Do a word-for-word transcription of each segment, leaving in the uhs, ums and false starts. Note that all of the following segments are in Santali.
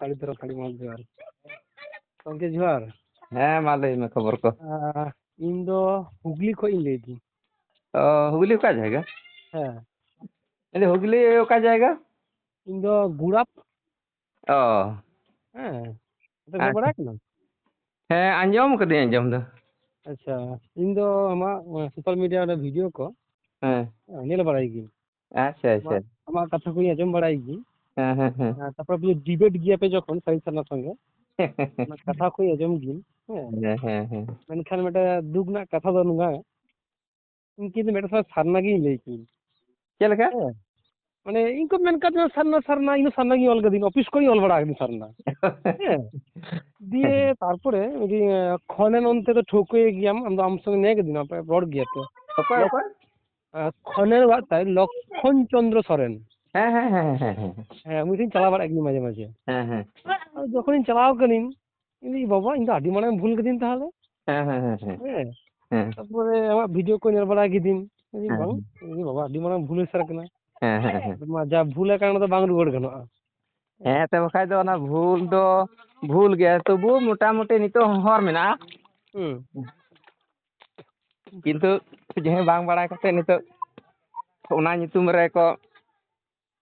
ᱟᱹᱰᱤ ᱛᱚᱨᱟ ᱟᱹᱰᱤ ᱢᱚᱡᱽ ᱡᱚᱦᱟᱨ᱾ ᱜᱚᱢᱠᱮ ᱡᱚᱦᱟᱨ᱾ ᱦᱮᱸ, ᱢᱟ ᱞᱟᱹᱭ ᱢᱮ ᱠᱷᱚᱵᱚᱨ ᱠᱚ᱾ ᱟᱸ, ᱤᱧ ᱫᱚ ᱦᱩᱜᱽᱞᱤ ᱠᱷᱚᱡ ᱤᱧ ᱞᱟᱹᱭ ᱫᱟᱹᱧ᱾ ᱚ, ᱦᱩᱜᱽᱞᱤ ᱚᱠᱟ ᱡᱟᱭᱜᱟ? ᱦᱮᱸ᱾ ᱤᱧ ᱫᱚ ᱦᱩᱜᱽᱞᱤ ᱚᱠᱟ ᱡᱟᱭᱜᱟ? ᱤᱧ ᱫᱚ ᱜᱩᱲᱟᱯ᱾ ᱚ᱾ ᱦᱮᱸ᱾ ᱟᱯᱮ ᱦᱮᱡ ᱟᱪᱪᱷᱟ᱾ ᱵᱟᱲᱟ ᱠᱟᱱᱟ? ᱦᱮᱸ, ᱟᱸᱡᱚᱢ ᱠᱟᱹᱫᱟᱹᱧ ᱟᱸᱡᱚᱢ ᱫᱚ᱾ ᱟᱪᱪᱷᱟ, ᱤᱧ ᱫᱚ ᱟᱢᱟᱜ, ᱮ, social media ᱨᱮ video ᱠᱚ, ᱦᱮᱸ᱾ ᱮ, ᱧᱮᱞ ᱵᱟᱲᱟᱭ ᱜᱤᱭᱟᱹᱧ᱾ ᱟᱪᱪᱷᱟ, ᱟᱪᱪᱷᱟ᱾ ᱟᱢᱟᱜ, ᱟᱢᱟᱜ ᱠᱟᱛᱷᱟ ᱠᱚᱧ ᱟᱸᱡᱚᱢ ᱵᱟᱲᱟᱭ ᱜᱮ᱾ ᱦᱮᱸ, ᱦᱮᱸ, ᱦᱮᱸ᱾ ᱟᱨ ᱛᱟᱯᱚᱨᱮ ᱯᱮ debate ᱜᱮᱭᱟ ᱯᱮ ᱡᱚᱠᱷᱚᱱ ᱥᱟᱹᱦᱤ ᱥᱟᱨᱱᱟ ᱥᱚᱸᱜᱮ, ᱚᱱᱟ ᱠᱟᱛᱷᱟ ᱠᱚᱧ ᱟᱸᱡᱚᱢ ᱜᱤᱧ᱾ ᱦᱮᱸ᱾ ᱦᱮᱸ, ᱦᱮᱸ, ᱦᱮᱸ᱾ ᱢᱮᱱᱠᱷᱟᱱ ᱢᱤᱫᱴᱮᱱ ᱫᱩᱠ ᱨᱮᱱᱟᱜ ᱠᱟᱛᱷᱟ ᱫᱚ ᱱᱚᱣᱟ, ᱤᱧ ᱠᱤᱱᱛᱩ ᱢᱤᱫᱴᱮᱱ ᱥᱟᱨᱱᱟ ᱜᱤᱧ ᱞᱟᱹᱭ ᱠᱤᱧ᱾ ᱪᱮᱫ ᱞᱮᱠᱟ? ᱦᱮᱸ᱾ ᱢᱟᱱᱮ ᱤᱧ ᱠᱚ ᱢᱮᱱ ᱠᱟᱫᱤᱧᱟ ᱥᱟᱨᱱᱟ, ᱥᱟᱨᱱᱟ, ᱤᱧ ᱫᱚ ᱥᱟᱨᱱᱟ ᱜᱤᱧ ᱚᱞ ᱠᱟᱫᱤᱧ, office ᱠᱚᱨᱮᱧ ᱚᱞ ᱵᱟᱲᱟ ᱠᱟᱫᱤᱧ ᱥᱟᱨᱱᱟ᱾ ᱦᱮᱸ᱾ ᱫᱤᱭᱮ ᱦᱮᱸ᱾ ᱛᱟᱨᱯᱚᱨᱮ ᱢᱤᱫᱴᱤᱡ, ᱮ, ᱠᱷᱚᱱᱮ ᱱᱚᱱᱛᱮ ᱫᱚ ᱴᱷᱟᱹᱣᱠᱟᱹᱭᱮ ᱜᱮᱭᱟᱢ, ᱟᱢ ᱫᱚ ᱟᱢ ᱥᱚᱸᱜᱮ ᱧᱮᱞ ᱠᱟᱫᱤᱧ, ᱟᱯᱮ ᱨᱚᱲ ᱜᱮᱭᱟ ᱯᱮ᱾ ᱚᱠᱚᱭ, ᱞᱚᱠ-, ᱚᱠᱚᱭ? ᱮ, ᱠᱷᱚᱱᱮ ᱚᱲᱟᱜ ᱛᱟᱭ ᱞᱚᱠᱷᱚᱱ ᱪᱚᱸᱫᱽᱨᱚ ᱥᱚᱨᱮᱱ᱾ ᱦᱮᱸ, ᱦᱮᱸ, ᱦᱮᱸ, ᱦᱮᱸ, ᱦᱮᱸ᱾ ᱦᱮᱸ, ᱩᱱᱤ ᱴᱷᱮᱱ ᱪᱟᱞᱟᱣ ᱵᱟᱲᱟᱜ ᱜᱤᱧ ᱢᱟᱡᱷᱮ ᱢᱟᱡᱷᱮ᱾ ᱦᱮᱸ, ᱦᱮᱸ᱾ ᱟᱫᱚ ᱡᱚᱠᱷᱚᱱᱤᱧ ᱪᱟᱞᱟᱣ ᱠᱟᱹᱱᱟᱹᱧ, ᱤᱧ ᱞᱟᱹᱭ, "ᱵᱟᱵᱟ, ᱤᱧ ᱫᱚ ᱟᱹᱰᱤ ᱢᱟᱨᱟᱝ ᱵᱷᱩᱞ ᱠᱤᱫᱤᱧ ᱛᱟᱦᱞᱮ?" ᱦᱮᱸ, ᱦᱮᱸ, ᱦᱮᱸ, ᱦᱮᱸ᱾ ᱦᱮᱸ᱾ ᱦᱮᱸ᱾ ᱛᱟᱨᱯᱚᱨᱮ ᱟᱢᱟᱜ video ᱠᱚ ᱧᱮᱞ ᱵᱟᱲᱟ ᱠᱤᱫᱤᱧ᱾ ᱤᱧ ᱞᱟᱹᱭ, ᱦᱮᱸ, "ᱵᱟᱝ, ᱦᱮᱸ᱾ ᱤᱧ ᱞᱟᱹᱭ, ᱵᱟᱵᱟ, ᱟᱹᱰᱤ ᱢᱟᱨᱟᱝ ᱵᱷᱩᱞ ᱦᱩᱭ ᱥᱟᱹᱨᱤ ᱠᱟᱱᱟ᱾ ᱦᱮᱸ, ᱦᱮᱸ, ᱦᱮᱸ᱾ ᱢᱟ ᱡᱟ ᱵᱷᱩᱞ ᱟᱠᱟᱱ, ᱚᱱᱟ ᱫᱚ ᱵᱟᱝ ᱨᱩᱣᱟᱹᱲ ᱜᱟᱱᱚᱜᱼᱟ᱾" ᱦᱮᱸ, ᱛᱚ ᱵᱟᱠᱷᱟᱡ ᱫᱚ ᱚᱱᱟ ᱵᱷᱩᱞ ᱫᱚ ᱵᱷᱩᱞ ᱜᱮᱭᱟ, ᱛᱚᱵᱩ ᱢᱚᱴᱟᱢᱩᱴᱤ ᱱᱤᱛᱚᱜ ᱦᱚᱸ ᱦᱚᱨ ᱢᱮᱱᱟᱜᱼᱟ᱾ ᱦᱩᱸ᱾ ᱠᱤᱱᱛᱩ ᱡᱟᱦᱟᱸᱭ ᱵᱟᱝ ᱵᱟᱲᱟᱭ ᱠᱟᱛᱮ ᱱᱤᱛᱚᱜ ᱚᱱᱟ ᱧᱩᱛᱩᱢ ᱨᱮᱠᱚ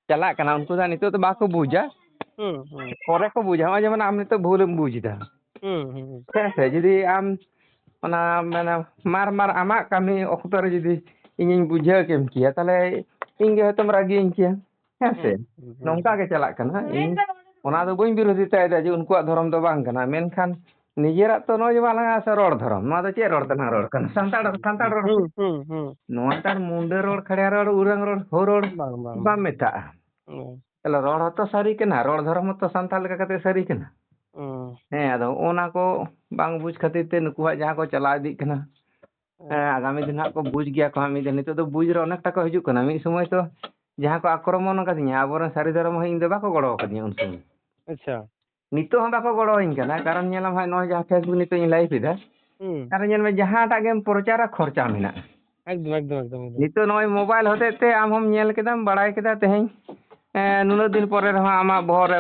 ᱪᱟᱞᱟᱜ ᱠᱟᱱᱟ, ᱩᱱᱠᱩ ᱫᱚ ᱱᱤᱛᱚᱜ ᱫᱚ ᱵᱟᱠᱚ ᱵᱩᱡᱟ᱾ ᱦᱩᱸ, ᱦᱩᱸ᱾ ᱯᱚᱨᱮ ᱠᱚ ᱵᱩᱡᱟ, ᱱᱚᱜᱼᱚᱭ ᱡᱮᱢᱚᱱ ᱟᱢ ᱱᱤᱛᱚᱜ ᱵᱷᱩᱞᱮᱢ ᱵᱩᱡ ᱮᱫᱟ᱾ ᱦᱩᱸ, ᱦᱩᱸ, ᱦᱩᱸ᱾ ᱦᱮᱸ ᱥᱮ, ᱡᱩᱫᱤ ᱟᱢ ᱚᱱᱟ, ᱢᱟᱱᱮ, ᱢᱟᱨ ᱢᱟᱨ ᱟᱢᱟᱜ ᱠᱟᱹᱢᱤ ᱚᱠᱛᱚ ᱨᱮ ᱡᱩᱫᱤ ᱤᱧᱤᱧ ᱵᱩᱡᱷᱟᱹᱣ ᱠᱮᱢ ᱠᱮᱭᱟ, ᱛᱟᱦᱞᱮ ᱤᱧ ᱜᱮ ᱦᱚᱭᱛᱳᱢ ᱨᱟᱹᱜᱤᱭᱟᱹᱧ ᱠᱮᱭᱟ᱾ ᱦᱮᱸ ᱥᱮ? ᱦᱩᱸ, ᱦᱩᱸ, ᱦᱩᱸ, ᱱᱚᱝᱠᱟ ᱦᱩᱸ᱾ ᱜᱮ ᱪᱟᱞᱟᱜ ᱠᱟᱱᱟ᱾ ᱤᱧ ᱚᱱᱟ ᱫᱚ ᱵᱟᱹᱧ ᱵᱤᱨᱳᱫᱷᱤᱛᱟᱭᱮᱫᱟ ᱡᱮ ᱩᱱᱠᱩᱣᱟᱜ ᱫᱷᱚᱨᱚᱢ ᱫᱚ ᱵᱟᱝ ᱠᱟᱱᱟ, ᱢᱮᱱᱠᱷᱟᱱ ᱱᱤᱡᱮᱨᱟᱜ ᱛᱚ ᱱᱚᱜᱼᱚᱭ ᱡᱮᱢᱚᱱ ᱟᱞᱟᱝᱟᱜ ᱥᱮ ᱨᱚᱲ ᱫᱷᱚᱨᱚᱢ, ᱱᱚᱣᱟ ᱫᱚ ᱪᱮᱫ ᱨᱚᱲ ᱠᱟᱱᱟ? ᱨᱚᱲ ᱠᱟᱱᱟ, ᱥᱟᱱᱛᱟᱲ, ᱥᱟᱱᱛᱟᱲ ᱨᱚᱲ ᱠᱟᱱᱟ᱾ ᱦᱩᱸ, ᱦᱩᱸ, ᱦᱩᱸ᱾ ᱱᱚᱣᱟ ᱛᱚ ᱟᱨ ᱢᱩᱱᱰᱟᱹ ᱨᱚᱲ, ᱠᱷᱟᱲᱭᱟ ᱨᱚᱲ, ᱩᱨᱟᱝ ᱨᱚᱲ, ᱦᱳ ᱨᱚᱲ ᱵᱟᱝ, ᱵᱟᱝ, ᱵᱟᱢ ᱵᱟᱝ᱾ ᱢᱮᱛᱟᱜᱼᱟ᱾ ᱦᱩᱸ᱾ ᱛᱟᱦᱞᱮ ᱨᱚᱲ ᱦᱚᱸᱛᱚ ᱥᱟᱹᱨᱤ ᱠᱟᱱᱟ, ᱨᱚᱲ ᱫᱷᱚᱨᱚᱢ ᱦᱚᱸᱛᱚ ᱥᱟᱱᱛᱟᱲ ᱞᱮᱠᱟ ᱠᱟᱛᱮ ᱥᱟᱹᱨᱤ ᱠᱟᱱᱟ᱾ ᱦᱩᱸ᱾ ᱦᱮᱸ, ᱟᱫᱚ ᱚᱱᱟ ᱠᱚ ᱵᱟᱝ ᱵᱩᱡᱽ ᱠᱷᱟᱹᱛᱤᱨ ᱛᱮ ᱱᱩᱠᱩᱣᱟᱜ ᱡᱟᱦᱟᱸ ᱠᱚ ᱪᱟᱞᱟᱣ ᱤᱫᱤᱜ ᱠᱟᱱᱟ, ᱦᱩᱸ᱾ ᱦᱮᱸ, ᱟᱜᱟᱢᱤ ᱫᱤᱱ ᱦᱟᱸᱜ ᱠᱚ ᱵᱩᱡᱽ ᱜᱮᱭᱟ ᱠᱚ ᱦᱟᱸᱜ ᱢᱤᱫ ᱫᱤᱱ᱾ ᱱᱤᱛᱚᱜ ᱫᱚ ᱵᱩᱡᱽ ᱨᱮ ᱚᱱᱮᱠᱴᱟ ᱠᱚ ᱦᱤᱡᱩᱜ ᱠᱟᱱᱟ᱾ ᱢᱤᱫ ᱥᱚᱢᱚᱭ ᱛᱚ ᱡᱟᱦᱟᱸ ᱠᱚ ᱟᱠᱨᱚᱢᱚᱱ ᱟᱠᱟᱫᱤᱧᱟ, ᱟᱵᱚᱨᱮᱱ ᱥᱟᱹᱨᱤ ᱫᱷᱚᱨᱚᱢ ᱦᱚᱸ ᱤᱧ ᱫᱚ ᱵᱟᱠᱚ ᱜᱚᱲᱚ ᱟᱠᱟᱫᱤᱧᱟ ᱩᱱ ᱥᱚᱢᱚᱭ᱾ ᱟᱪᱪᱷᱟ᱾ ᱱᱤᱛᱚᱜ ᱦᱚᱸ ᱵᱟᱠᱚ ᱜᱚᱲᱚᱣᱟᱹᱧ ᱠᱟᱱᱟ, ᱠᱟᱨᱚᱱ ᱧᱮᱞᱟᱢ ᱦᱟᱸᱜ ᱱᱚᱜᱼᱚᱭ ᱡᱟᱦᱟᱸ Facebook ᱱᱤᱛᱚᱜ ᱤᱧ live ᱮᱫᱟ, ᱦᱩᱸ᱾ ᱟᱨ ᱧᱮᱞ ᱢᱮ ᱡᱟᱦᱟᱸᱴᱟᱜ ᱜᱮᱢ ᱯᱨᱚᱪᱟᱨᱟ ᱠᱷᱚᱨᱪᱟ ᱢᱮᱱᱟᱜᱼᱟ᱾ ᱮᱠᱫᱚᱢ, ᱮᱠᱫᱚᱢ, ᱮᱠᱫᱚᱢ, ᱮᱠᱫᱚᱢ᱾ ᱱᱤᱛᱚᱜ ᱱᱚᱜᱼᱚᱭ mobile ᱦᱚᱛᱮᱡ ᱛᱮ ᱟᱢ ᱦᱚᱸᱢ ᱧᱮᱞ ᱠᱮᱫᱟᱢ, ᱵᱟᱲᱟᱭ ᱠᱮᱫᱟ ᱛᱮᱦᱮᱧ, ᱮᱸ, ᱱᱩᱱᱟᱹᱜ ᱫᱤᱱ ᱯᱚᱨᱮ ᱨᱮᱦᱚᱸ ᱟᱢᱟᱜ ᱵᱚᱦᱚᱜ ᱨᱮ,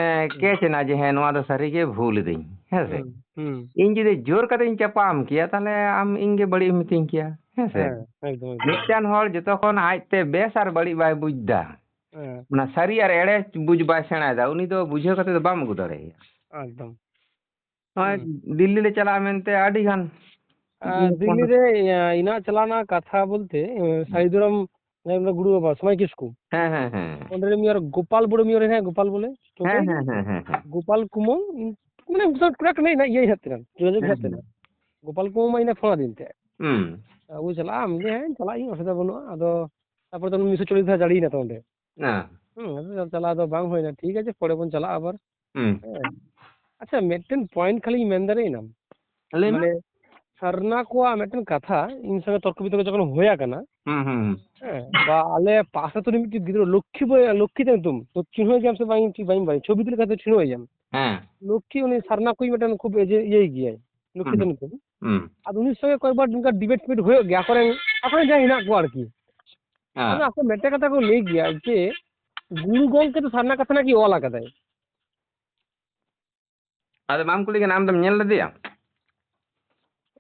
ᱮᱸ, ᱠᱮᱪ ᱮᱱᱟ ᱡᱮ, ᱦᱮᱸ, ᱱᱚᱣᱟ ᱫᱚ ᱥᱟᱹᱨᱤ ᱜᱮ ᱵᱷᱩᱞ ᱮᱫᱟᱹᱧ, ᱦᱮᱸ ᱥᱮ? ᱦᱩᱸ, ᱦᱩᱸ᱾ ᱤᱧ ᱡᱩᱫᱤ ᱡᱳᱨ ᱠᱟᱛᱮ ᱤᱧ ᱪᱟᱯᱟᱢ ᱠᱮᱭᱟ, ᱛᱟᱦᱞᱮ ᱟᱢ ᱤᱧ ᱜᱮ ᱵᱟᱹᱲᱤᱡ ᱮᱢ ᱢᱤᱛᱟᱹᱧ ᱠᱮᱭᱟ, ᱦᱮᱸ ᱥᱮ? ᱦᱮᱸ, ᱮᱠᱫᱚᱢ, ᱮᱠᱫᱚᱢ᱾ ᱢᱤᱫᱴᱟᱝ ᱦᱚᱲ ᱡᱚᱛᱚ ᱠᱷᱚᱱ ᱟᱡᱛᱮ ᱵᱮᱥ ᱟᱨ ᱵᱟᱹᱲᱤᱡ ᱵᱟᱭ ᱵᱩᱡᱽ ᱫᱟ, ᱦᱮᱸ᱾ ᱚᱱᱟ ᱥᱟᱹᱨᱤ ᱟᱨ ᱮᱲᱮ ᱵᱩᱡᱽ ᱵᱟᱭ ᱥᱮᱬᱟᱭᱮᱫᱟ, ᱩᱱᱤ ᱫᱚ ᱵᱩᱡᱷᱟᱹᱣ ᱠᱟᱛᱮ ᱫᱚ ᱵᱟᱢ ᱟᱹᱜᱩ ᱫᱟᱲᱮᱭᱟᱭᱟ᱾ ᱮᱠᱫᱚᱢ᱾ ᱱᱚᱜᱼᱚᱭ ᱦᱩᱸ᱾ ᱫᱤᱞᱞᱤ ᱞᱮ ᱪᱟᱞᱟᱜᱼᱟ ᱢᱮᱱᱛᱮ ᱟᱹᱰᱤ ᱜᱟᱱ ᱟᱨ ᱤᱭᱟᱹ ᱫᱤᱞᱞᱤ ᱯᱚᱱᱰᱤᱛ ᱨᱮ, ᱤᱭᱟᱹ, ᱤᱧᱟᱹᱜ ᱪᱟᱞᱟᱣ ᱨᱮᱱᱟᱜ ᱠᱟᱛᱷᱟ ᱵᱚᱞᱛᱮ, ᱤᱭᱟᱹ, ᱦᱩᱸ᱾ ᱥᱟᱹᱨᱤ ᱫᱷᱚᱨᱚᱢ ᱡᱟᱦᱟᱸᱭ ᱢᱮᱱᱟᱭ ᱜᱩᱨᱩ ᱵᱟᱵᱟ ᱥᱚᱢᱟᱭ ᱠᱤᱥᱠᱩ᱾ ᱦᱮᱸ, ᱦᱮᱸ, ᱦᱮᱸ᱾ ᱚᱸᱰᱮ ᱨᱮ ᱢᱤᱫ ᱦᱚᱲ ᱜᱳᱯᱟᱞ ᱵᱚᱲᱮ, ᱢᱤᱫ ᱦᱚᱲ ᱦᱮᱱᱟᱭᱟ ᱜᱳᱯᱟᱞ ᱵᱚᱞᱮ, ᱦᱮᱸ, ᱪᱚᱰᱚᱭ ᱦᱮᱸ, ᱦᱮᱸ, ᱦᱮᱸ, ᱦᱮᱸ᱾ ᱜᱳᱯᱟᱞ ᱠᱩᱢᱚᱞ, ᱤᱧ, ᱢᱟᱱᱮ, ᱩᱱᱠᱩ ᱥᱟᱶ ᱠᱚᱱᱴᱟᱠᱴ ᱢᱮᱱᱟᱜᱼᱟ, ᱤᱭᱟᱹ ᱦᱮᱡ ᱛᱮᱱᱟᱜ, ᱡᱳᱜᱟᱡᱳᱜᱽ ᱦᱮᱸ, ᱦᱮᱡ ᱦᱮᱸ᱾ ᱛᱮᱱᱟᱜ᱾ ᱜᱳᱯᱟᱞ ᱠᱩᱢᱚᱞ ᱢᱟ ᱤᱧ ᱯᱷᱳᱱ ᱟᱹᱫᱤᱧ ᱛᱟᱦᱮᱸᱫ᱾ ᱦᱩᱸ᱾ ᱟᱵᱚ ᱪᱟᱞᱟᱜᱼᱟ, ᱟᱢ ᱜᱮ, ᱦᱮᱸ, ᱪᱟᱞᱟᱜ ᱤᱧ, ᱚᱥᱩᱵᱤᱫᱷᱟ ᱵᱟᱹᱱᱩᱜᱼᱟ᱾ ᱟᱫᱚ ᱛᱟᱯᱚᱨᱮ ᱫᱚ ᱢᱤᱫᱥᱚ ᱪᱚᱞᱞᱤᱥ ᱫᱷᱟᱣ ᱡᱟᱹᱲᱤᱭᱮᱱᱟ ᱛᱚ ᱚᱸᱰᱮ᱾ ᱦᱮᱸ᱾ ᱦᱩᱸ, ᱟᱫᱚ ᱪᱟᱞᱟᱣ ᱫᱚ ᱵᱟᱝ ᱦᱩᱭᱱᱟ᱾ ᱴᱷᱤᱠ ᱟᱪᱷᱮ, ᱯᱚᱨᱮ ᱵᱚᱱ ᱪᱟᱞᱟᱜᱼᱟ ᱟᱵᱟᱨ᱾ ᱦᱩᱸ᱾ ᱦᱮᱸ᱾ ᱟᱪᱪᱷᱟ, ᱢᱤᱫᱴᱮᱱ ᱯᱚᱭᱮᱱᱴ ᱠᱷᱟᱹᱞᱤᱧ ᱢᱮᱱ ᱫᱟᱲᱮᱭᱟᱜᱼᱟ? ᱞᱟᱹᱭ ᱢᱮ᱾ ᱢᱟᱱᱮ, ᱥᱟᱨᱱᱟ ᱠᱚᱣᱟᱜ ᱢᱤᱫᱴᱮᱱ ᱠᱟᱛᱷᱟ ᱤᱧ ᱥᱚᱸᱜᱮ ᱛᱚᱨᱠᱚ ᱵᱤᱛᱚᱨᱠᱚ ᱡᱚᱠᱷᱚᱱ ᱦᱩᱭ ᱟᱠᱟᱱᱟ, ᱦᱩᱸ, ᱦᱩᱸ, ᱦᱩᱸ᱾ ᱦᱮᱸ, ᱵᱟ ᱟᱞᱮ ᱯᱟᱥ ᱟᱹᱛᱩ ᱨᱮ ᱢᱤᱫᱴᱤᱡ ᱜᱤᱫᱽᱨᱟᱹ ᱞᱚᱠᱠᱷᱤ ᱵᱟᱹᱭ-, ᱞᱚᱠᱠᱷᱤ ᱛᱟᱭ ᱧᱩᱛᱩᱢ, ᱛᱚ ᱪᱤᱱᱦᱟᱹᱣ ᱜᱮᱭᱟᱢ ᱥᱮ ᱵᱟᱝ ᱤᱧ ᱴᱷᱤᱠ ᱵᱟᱹᱧ ᱵᱟᱲᱟᱭᱟ, ᱪᱷᱚᱵᱤ ᱛᱩᱞᱟᱹᱣ ᱠᱟᱛᱮ ᱪᱤᱱᱦᱟᱹᱣ ᱮᱭᱟᱢ᱾ ᱦᱮᱸ᱾ ᱞᱚᱠᱠᱷᱤ ᱩᱱᱤ ᱥᱟᱨᱱᱟ ᱠᱚᱭᱤᱡ ᱢᱤᱫᱴᱮᱱ ᱠᱷᱩᱵ ᱤᱭᱟᱹ, ᱤᱭᱟᱹᱭ ᱜᱮᱭᱟᱭ, ᱞᱚᱠᱠᱷᱤ ᱦᱩᱸ, ᱛᱟᱭ ᱧᱩᱛᱩᱢ᱾ ᱦᱩᱸ᱾ ᱟᱫᱚ ᱩᱱᱤ ᱥᱚᱸᱜᱮ ᱠᱚᱭᱮᱠᱵᱟᱨ ᱱᱚᱝᱠᱟ ᱰᱤᱵᱮᱴ ᱯᱷᱤᱵᱮᱴ ᱦᱩᱭᱩᱜ ᱜᱮᱭᱟ, ᱟᱠᱚᱨᱮᱱ, ᱟᱠᱚᱨᱮᱱ ᱡᱟᱦᱟᱸᱭ ᱦᱮᱱᱟᱜ ᱠᱚᱣᱟ ᱟᱨᱠᱤ᱾ ᱦᱮᱸ᱾ ᱟᱫᱚ ᱟᱠᱚ ᱢᱤᱫᱴᱮᱱ ᱠᱟᱛᱷᱟ ᱠᱚ ᱞᱟᱹᱭ ᱜᱮᱭᱟ ᱡᱮ, ᱜᱩᱨᱩ ᱜᱚᱢᱠᱮ ᱫᱚ ᱥᱟᱨᱱᱟ ᱠᱟᱛᱷᱟ ᱱᱟᱠᱤ ᱚᱞ ᱟᱠᱟᱫᱟᱭ᱾ ᱟᱫᱚ ᱵᱟᱢ ᱠᱩᱞᱤ ᱠᱟᱱᱟ, ᱟᱢ ᱫᱚᱢ ᱧᱮᱞ ᱞᱮᱫᱮᱭᱟ?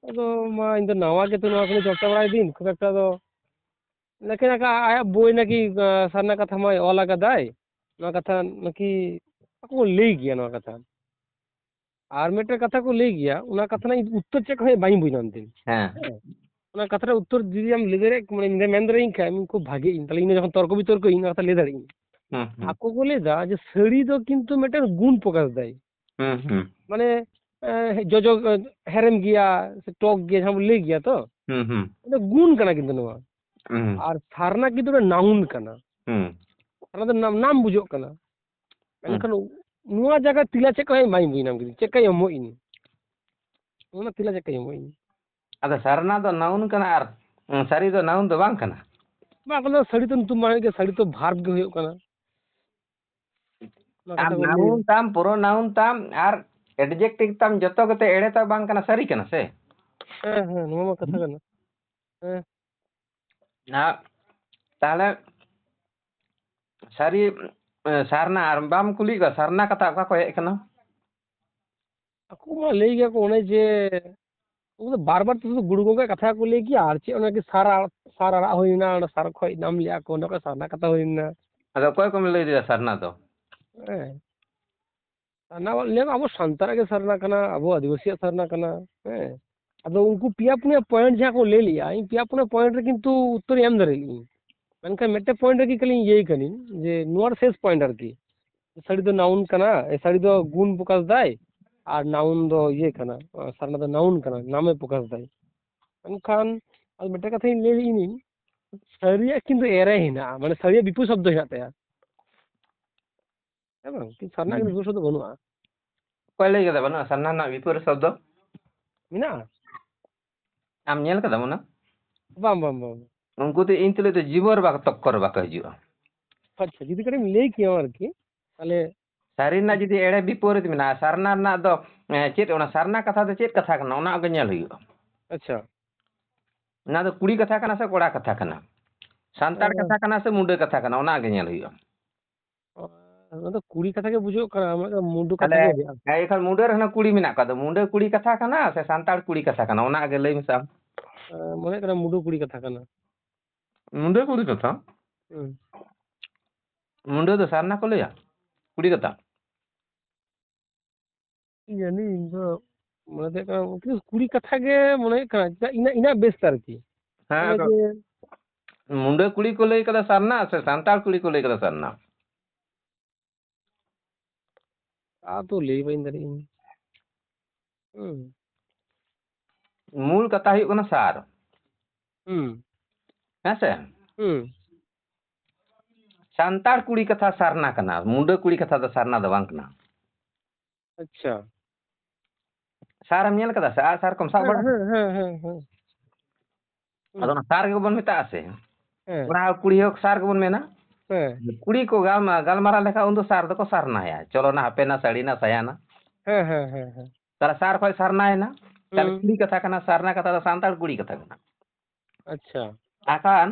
ᱟᱫᱚ ᱢᱟ ᱤᱧ ᱫᱚ ᱱᱟᱣᱟ ᱜᱮᱛᱚ ᱱᱚᱣᱟ ᱠᱚᱞᱮ ᱪᱚᱨᱪᱟ ᱵᱟᱲᱟᱭ ᱫᱤᱱ, ᱠᱷᱩᱵ ᱮᱠᱴᱟ ᱫᱚ ᱞᱮᱠᱤᱱ ᱟᱠᱟ-, ᱟᱭᱟᱜ ᱵᱳᱭ ᱱᱟᱠᱤ, ᱟᱸ, ᱥᱟᱨᱱᱟ ᱠᱟᱛᱷᱟ ᱢᱟᱭ ᱚᱞ ᱟᱠᱟᱫᱟᱭ, ᱱᱚᱣᱟ ᱠᱟᱛᱷᱟ ᱱᱟᱠᱤ ᱟᱠᱚ ᱠᱚ ᱞᱟᱹᱭ ᱜᱮᱭᱟ ᱱᱚᱣᱟ ᱠᱟᱛᱷᱟ᱾ ᱟᱨ ᱢᱤᱫᱴᱮᱱ ᱠᱟᱛᱷᱟ ᱠᱚ ᱞᱟᱹᱭ ᱜᱮᱭᱟ, ᱚᱱᱟ ᱠᱟᱛᱷᱟ ᱨᱮᱱᱟᱜ ᱤᱧ ᱩᱛᱛᱚᱨ ᱪᱮᱫ ᱦᱚᱸ ᱵᱟᱹᱧ ᱵᱩᱡᱽ ᱧᱟᱢ ᱛᱤᱧ᱾ ᱦᱮᱸ᱾ ᱦᱮᱸ᱾ ᱚᱱᱟ ᱠᱟᱛᱷᱟ ᱨᱮᱱᱟᱜ ᱩᱛᱛᱚᱨ ᱡᱩᱫᱤ ᱟᱢ ᱞᱟᱹᱭ ᱫᱟᱲᱮᱭᱟᱜ, ᱢᱟᱱᱮ, ᱢᱮᱱ ᱫᱟᱲᱮᱭᱟᱹᱧ ᱠᱷᱟᱡ ᱤᱧ ᱠᱷᱩᱵ ᱵᱷᱟᱜᱮᱜ ᱤᱧ, ᱛᱟᱦᱞᱮ ᱤᱧ ᱡᱚᱠᱷᱚᱱ ᱛᱚᱨᱠᱚ ᱵᱤᱛᱚᱨᱠᱚ ᱤᱧ, ᱚᱱᱟ ᱠᱟᱛᱷᱟ ᱞᱟᱹᱭ ᱫᱟᱲᱮᱭᱟᱜ ᱤᱧ᱾ ᱦᱩᱸ, ᱦᱩᱸ᱾ ᱟᱠᱚ ᱠᱚ ᱞᱟᱹᱭ ᱫᱟ ᱡᱮ ᱥᱟᱹᱲᱤ ᱫᱚ ᱠᱤᱱᱛᱩ ᱢᱤᱫᱴᱮᱱ ᱜᱩᱱ ᱯᱨᱚᱠᱟᱥ ᱫᱟᱭ᱾ ᱦᱩᱸ, ᱦᱩᱸ᱾ ᱢᱟᱱᱮ, ᱮ, ᱡᱚᱡᱚ, ᱮ, ᱦᱮᱨᱮᱢ ᱜᱮᱭᱟ, ᱥᱮ ᱴᱚᱠ ᱜᱮᱭᱟ, ᱡᱟᱦᱟᱸ ᱵᱚᱱ ᱞᱟᱹᱭ ᱜᱮᱭᱟ ᱛᱚ, ᱦᱩᱸ, ᱦᱩᱸ᱾ ᱚᱱᱟ ᱜᱩᱱ ᱠᱟᱱᱟ ᱠᱤᱱᱛᱩ ᱱᱚᱣᱟ᱾ ᱦᱩᱸ᱾ ᱟᱨ ᱥᱟᱨᱱᱟ ᱠᱤᱱᱛᱩ ᱚᱱᱟ noun ᱠᱟᱱᱟ᱾ ᱦᱩᱸ᱾ ᱚᱱᱟ ᱫᱚ ᱱᱟᱢ, ᱱᱟᱢ ᱵᱩᱡᱷᱟᱹᱜ ᱠᱟᱱᱟ᱾ ᱦᱩᱸ᱾ ᱢᱮᱱᱠᱷᱟᱱ ᱱᱚᱣᱟ ᱡᱟᱭᱜᱟ ᱛᱤᱞᱟ ᱪᱮᱫ ᱠᱚ ᱮᱢ, ᱵᱟᱹᱧ ᱵᱩᱡᱽ ᱧᱟᱢ ᱠᱮᱫᱟ, ᱪᱮᱫ ᱠᱟᱭ ᱮᱢᱚᱜ ᱤᱧ? ᱚᱱᱟ ᱛᱤᱞᱟ ᱪᱮᱫ ᱠᱟᱭ ᱮᱢᱚᱜ ᱤᱧ? ᱟᱫᱚ ᱥᱟᱨᱱᱟ ᱫᱚ noun ᱠᱟᱱᱟ ᱟᱨ, ᱩᱸ, ᱥᱟᱹᱨᱤ ᱫᱚ noun ᱫᱚ ᱵᱟᱝ ᱠᱟᱱᱟ᱾ ᱵᱟᱝ, ᱚᱱᱟ ᱥᱟᱹᱲᱤ ᱫᱚ ᱧᱩᱛᱩᱢ ᱵᱟᱝ ᱦᱩᱭᱩᱜ ᱜᱮᱭᱟ, ᱥᱟᱹᱲᱤ ᱫᱚ verb ᱜᱮ ᱦᱩᱭᱩᱜ ᱠᱟᱱᱟ᱾ ᱚᱱᱟ ᱟᱨ ᱠᱟᱛᱷᱟ ᱠᱚ ᱞᱟᱹᱭᱟ᱾ Noun ᱛᱟᱢ, pronoun ᱛᱟᱢ ᱟᱨ adjective ᱛᱟᱢ ᱡᱚᱛᱚ ᱠᱟᱛᱮ ᱮᱲᱮ ᱛᱟ ᱵᱟᱝ ᱠᱟᱱᱟ, ᱥᱟᱹᱨᱤ ᱠᱟᱱᱟ ᱥᱮ? ᱦᱮᱸ, ᱦᱮᱸ, ᱱᱚᱣᱟ ᱢᱟ ᱠᱟᱛᱷᱟ ᱦᱩᱸ᱾ ᱠᱟᱱᱟ᱾ ᱦᱮᱸ᱾ ᱟᱨ ᱛᱟᱦᱞᱮ ᱥᱟᱹᱨᱤ, ᱮ, ᱥᱟᱨᱱᱟ, ᱟᱨ ᱵᱟᱢ ᱠᱩᱞᱤᱭᱮᱫ ᱠᱚᱣᱟ ᱥᱟᱨᱱᱟ ᱠᱟᱛᱷᱟ ᱚᱠᱟ ᱠᱷᱚᱱ ᱦᱮᱡ ᱟᱠᱟᱱᱟ? ᱟᱠᱚ ᱢᱟ ᱞᱟᱹᱭ ᱜᱮᱭᱟ ᱠᱚ ᱚᱱᱮ ᱡᱮ, ᱩᱱᱠᱩ ᱫᱚ ᱵᱟᱨ ᱵᱟᱨ ᱛᱮ ᱥᱩᱫᱷᱩ ᱜᱩᱨᱩ ᱜᱚᱝᱠᱮ ᱠᱟᱛᱷᱟ ᱠᱚ ᱞᱟᱹᱭ ᱜᱮᱭᱟ, ᱟᱨ ᱪᱮᱫ ᱚᱱᱟ ᱜᱮ ᱥᱟᱨ ᱟᱲᱟᱜ, ᱥᱟᱨ ᱟᱲᱟᱜ ᱦᱩᱭᱱᱟ, ᱚᱱᱟ ᱥᱟᱨ ᱠᱷᱚᱱ ᱧᱟᱢ ᱞᱮᱜᱼᱟ ᱠᱚ, ᱚᱸᱰᱮ ᱠᱷᱚᱱ ᱥᱟᱨᱱᱟ ᱠᱟᱛᱷᱟ ᱦᱩᱭᱱᱟ᱾ ᱟᱫᱚ ᱚᱠᱚᱭ ᱠᱚᱢ ᱞᱟᱹᱭ ᱫᱟ ᱥᱟᱨᱱᱟ ᱫᱚ? ᱦᱮᱸ᱾ ᱥᱟᱨᱱᱟ ᱵᱚᱞ-, ᱞᱟᱹᱭ ᱟᱵᱚ ᱥᱟᱱᱛᱟᱲᱟᱜ ᱜᱮ ᱥᱟᱨᱱᱟ ᱠᱟᱱᱟ, ᱟᱵᱚ ᱟᱹᱫᱤᱵᱟᱹᱥᱤᱭᱟᱜ ᱥᱟᱨᱱᱟ ᱠᱟᱱᱟ, ᱦᱮᱸ᱾ ᱟᱫᱚ ᱩᱱᱠᱩ ᱯᱮᱭᱟ ᱯᱩᱱᱭᱟ ᱯᱚᱭᱮᱱᱴ ᱡᱟᱦᱟᱸ ᱠᱚ ᱞᱟᱹᱭ ᱞᱮᱜᱼᱟ, ᱤᱧ ᱯᱮᱭᱟ ᱯᱩᱱᱭᱟ ᱯᱚᱭᱮᱱᱴ ᱨᱮ ᱠᱤᱱᱛᱩ ᱩᱛᱛᱚᱨ ᱮᱢ ᱫᱟᱲᱮ ᱞᱤᱧ᱾ ᱢᱮᱱᱠᱷᱟᱱ ᱢᱤᱫᱴᱮᱱ ᱯᱚᱭᱮᱱᱴ ᱨᱮᱜᱮ ᱠᱷᱟᱹᱞᱤᱧ ᱤᱭᱟᱹᱭ ᱠᱟᱹᱱᱟᱹᱧ ᱡᱮ ᱱᱚᱣᱟ ᱥᱮᱥ ᱯᱚᱭᱮᱱᱴ ᱟᱨᱠᱤ᱾ ᱥᱟᱹᱲᱤ ᱫᱚ ᱱᱟᱣᱩᱱ ᱠᱟᱱᱟ, ᱮ, ᱥᱟᱹᱲᱤ ᱫᱚ ᱜᱩᱱ ᱯᱨᱚᱠᱟᱥ ᱫᱟᱭ, ᱟᱨ ᱱᱟᱣᱩᱱ ᱫᱚ ᱤᱭᱟᱹ ᱠᱟᱱᱟ, ᱥᱟᱨᱱᱟ ᱫᱚ ᱱᱟᱣᱩᱱ ᱠᱟᱱᱟ, ᱱᱟᱢᱮ ᱯᱨᱚᱠᱟᱥ ᱫᱟᱭ᱾ ᱢᱮᱱᱠᱷᱟᱱ ᱟᱫᱚ ᱢᱤᱫᱴᱮᱱ ᱠᱟᱛᱷᱟᱧ ᱞᱟᱹᱭ ᱞᱮᱜᱤᱧ, ᱥᱟᱹᱨᱤᱭᱟᱜ ᱠᱤᱱᱛᱩ ᱮᱨᱮ ᱦᱮᱱᱟᱜᱼᱟ, ᱢᱟᱱᱮ ᱥᱟᱹᱨᱤᱭᱟᱜ ᱵᱤᱯᱚᱨᱤᱛ ᱥᱚᱵᱫᱚ ᱦᱮᱱᱟᱜ ᱛᱟᱭᱟ᱾ ᱦᱮᱸ ᱵᱟᱝ? ᱠᱤᱱᱛᱩ ᱥᱟᱨᱱᱟ ᱦᱩᱸ᱾ ᱠᱤᱱᱛᱩ ᱵᱤᱯᱚᱨᱤᱛ ᱥᱚᱵᱫᱚ ᱵᱟᱹᱱᱩᱜᱼᱟ᱾ ᱚᱠᱚᱭ ᱞᱟᱹᱭ ᱠᱟᱫᱟ ᱵᱟᱹᱱᱩᱜᱼᱟ? ᱥᱟᱨᱱᱟ ᱨᱮᱱᱟᱜ ᱵᱤᱯᱚᱨᱤᱛ ᱥᱚᱵᱫᱚ? ᱢᱮᱱᱟᱜᱼᱟ? ᱟᱢ ᱧᱮᱞ ᱠᱟᱫᱟᱢ ᱚᱱᱟ? ᱵᱟᱝ, ᱵᱟᱝ, ᱵᱟᱝ, ᱵᱟᱝ᱾ ᱩᱱᱠᱩ ᱫᱚ ᱤᱧ ᱛᱩᱞᱩᱡ ᱫᱚ ᱡᱤᱵᱚᱱ ᱨᱮ ᱵᱟᱠᱚ ᱛᱚᱠᱠᱚᱨ ᱨᱮ ᱵᱟᱠᱚ ᱦᱤᱡᱩᱜᱼᱟ᱾ ᱟᱪᱪᱷᱟ, ᱡᱩᱫᱤ ᱠᱟᱹᱴᱤᱡ ᱮᱢ ᱞᱟᱹᱭ ᱠᱮᱭᱟ ᱟᱨᱠᱤ, ᱛᱟᱦᱞᱮ᱾ ᱥᱟᱹᱨᱤ ᱨᱮᱱᱟᱜ ᱡᱩᱫᱤ ᱮᱲᱮ ᱵᱤᱯᱚᱨᱤᱛ ᱢᱮᱱᱟᱜᱼᱟ, ᱥᱟᱨᱱᱟ ᱨᱮᱱᱟᱜ ᱫᱚ, ᱮ, ᱪᱮᱫ ᱚᱱᱟ ᱥᱟᱨᱱᱟ ᱠᱟᱛᱷᱟ ᱫᱚ ᱪᱮᱫ ᱠᱟᱛᱷᱟ ᱠᱟᱱᱟ? ᱚᱱᱟ ᱜᱮ ᱧᱮᱞ ᱦᱩᱭᱩᱜᱼᱟ᱾ ᱟᱪᱪᱷᱟ᱾ ᱚᱱᱟ ᱫᱚ ᱠᱩᱲᱤ ᱠᱟᱛᱷᱟ ᱠᱟᱱᱟ ᱥᱮ ᱠᱚᱲᱟ ᱠᱟᱛᱷᱟ ᱠᱟᱱᱟ? ᱥᱟᱱᱛᱟᱲ ᱚ᱾ ᱠᱟᱛᱷᱟ ᱠᱟᱱᱟ ᱥᱮ ᱢᱩᱰᱟᱹ ᱠᱟᱛᱷᱟ ᱠᱟᱱᱟ? ᱚᱱᱟ ᱜᱮ ᱧᱮᱞ ᱦᱩᱭᱩᱜᱼᱟ᱾ ᱚ, ᱚᱱᱟ ᱫᱚ ᱠᱩᱲᱤ ᱠᱟᱛᱷᱟ ᱜᱮ ᱵᱩᱡᱷᱟᱹᱜ ᱠᱟᱱᱟ, ᱟᱢᱟᱜ ᱫᱚ ᱢᱩᱰᱩ ᱠᱟᱛᱷᱟ ᱛᱟᱦᱞᱮ, ᱜᱮ ᱵᱩᱡᱷᱟᱹᱜᱼᱟ᱾ ᱦᱮᱸ, ᱮᱱᱠᱷᱟᱱ ᱢᱩᱰᱟᱹ ᱨᱮᱦᱚᱸ ᱠᱩᱲᱤ ᱢᱮᱱᱟᱜ ᱠᱚᱣᱟ, ᱟᱫᱚ ᱢᱩᱰᱟᱹ ᱠᱩᱲᱤ ᱠᱟᱛᱷᱟ ᱠᱟᱱᱟ ᱥᱮ ᱥᱟᱱᱛᱟᱲ ᱠᱩᱲᱤ ᱠᱟᱛᱷᱟ ᱠᱟᱱᱟ? ᱚᱱᱟ ᱜᱮ ᱞᱟᱹᱭ ᱢᱮᱥᱮ ᱟᱢ᱾ ᱮ, ᱢᱚᱱᱮ ᱦᱩᱭᱩᱜ ᱠᱟᱱᱟ ᱢᱩᱰᱩ ᱠᱩᱲᱤ ᱠᱟᱛᱷᱟ ᱠᱟᱱᱟ᱾ ᱢᱩᱰᱟᱹ ᱠᱩᱲᱤ ᱠᱟᱛᱷᱟ? ᱦᱩᱸ᱾ ᱢᱩᱰᱟᱹ ᱫᱚ ᱥᱟᱨᱱᱟ ᱠᱚ ᱞᱟᱹᱭᱟ? ᱠᱩᱲᱤ ᱠᱟᱛᱷᱟ? ᱠᱤ ᱡᱟᱹᱱᱤ, ᱤᱧ ᱫᱚ ᱢᱚᱱᱮ ᱫᱚ ᱦᱩᱭᱩᱜ ᱠᱟᱱᱟ, ᱩᱱᱠᱤᱱ ᱠᱩᱲᱤ ᱠᱟᱛᱷᱟ ᱜᱮ ᱢᱚᱱᱮ ᱦᱩᱭᱩᱜ ᱠᱟᱱᱟ, ᱪᱮᱫᱟᱜ ᱤᱱᱟᱹᱜ, ᱤᱱᱟᱹᱜ ᱵᱮᱥ ᱟᱨᱠᱤ᱾ ᱦᱮᱸ, ᱚᱱᱮ ᱟᱫᱚ ᱡᱮ ᱢᱩᱰᱟᱹ ᱠᱩᱲᱤ ᱠᱚ ᱞᱟᱹᱭ ᱠᱟᱫᱟ ᱥᱟᱨᱱᱟ ᱥᱮ ᱥᱟᱱᱛᱟᱲ ᱠᱩᱲᱤ ᱠᱚ ᱞᱟᱹᱭ ᱠᱟᱫᱟ ᱥᱟᱨᱱᱟ? ᱟ, ᱛᱚ ᱞᱟᱹᱭ ᱵᱟᱹᱧ ᱫᱟᱲᱮᱭᱟᱜ ᱠᱟᱱᱟ᱾ ᱦᱩᱸ᱾ ᱢᱩᱞ ᱠᱟᱛᱷᱟ ᱦᱩᱭᱩᱜ ᱠᱟᱱᱟ ᱥᱟᱨ᱾ ᱦᱩᱸ᱾ ᱦᱮᱸ ᱥᱮ? ᱦᱩᱸ᱾ ᱥᱟᱱᱛᱟᱲ ᱠᱩᱲᱤ ᱠᱟᱛᱷᱟ ᱥᱟᱨᱱᱟ ᱠᱟᱱᱟ, ᱢᱩᱰᱟᱹ ᱠᱩᱲᱤ ᱠᱟᱛᱷᱟ ᱫᱚ ᱥᱟᱨᱱᱟ ᱫᱚ ᱵᱟᱝ ᱠᱟᱱᱟ᱾ ᱟᱪᱪᱷᱟ᱾ ᱥᱟᱨ ᱮᱢ ᱧᱮᱞ ᱠᱟᱫᱟ ᱥᱮ? ᱟᱜ ᱥᱟᱨ ᱠᱚᱢ ᱥᱟᱵ ᱦᱮᱸ, ᱵᱟᱲᱟ? ᱦᱮᱸ, ᱦᱮᱸ, ᱦᱮᱸ, ᱦᱮᱸ᱾ ᱟᱫᱚ ᱦᱩᱸ᱾ ᱚᱱᱟ ᱥᱟᱨ ᱜᱮᱵᱚᱱ ᱢᱮᱛᱟᱜᱼᱟ ᱥᱮ? ᱦᱮᱸ᱾ ᱠᱚᱲᱟ ᱦᱚᱸ ᱠᱩᱲᱤ ᱦᱚᱸ ᱥᱟᱨ ᱜᱮᱵᱚᱱ ᱢᱮᱱᱟ᱾ ᱦᱮᱸ᱾ ᱠᱩᱲᱤ ᱠᱚ ᱜᱟᱞᱢᱟ-, ᱜᱟᱞᱢᱟᱨᱟᱣ ᱞᱮᱠᱷᱟᱱ ᱩᱱ ᱫᱚ ᱥᱟᱨ ᱫᱚᱠᱚ ᱥᱟᱨᱱᱟᱭᱟ, ᱪᱚᱞᱚᱱᱟ, ᱦᱟᱯᱮᱱᱟ, ᱥᱟᱹᱲᱤᱱᱟ, ᱥᱟᱭᱟᱱᱟ᱾ ᱦᱮᱸ, ᱦᱮᱸ, ᱦᱮᱸ, ᱦᱮᱸ᱾ ᱛᱟᱦᱞᱮ ᱥᱟᱨ ᱠᱷᱚᱡ ᱥᱟᱨᱱᱟᱭᱮᱱᱟ᱾ ᱛᱟᱦᱞᱮ ᱦᱩᱸ᱾ ᱠᱩᱲᱤ ᱠᱟᱛᱷᱟ ᱠᱟᱱᱟ, ᱥᱟᱨᱱᱟ ᱠᱟᱛᱷᱟ ᱫᱚ ᱥᱟᱱᱛᱟᱲ ᱠᱩᱲᱤ ᱠᱟᱛᱷᱟ ᱠᱟᱱᱟ᱾ ᱟᱪᱪᱷᱟ᱾ ᱟᱠᱷᱟᱱ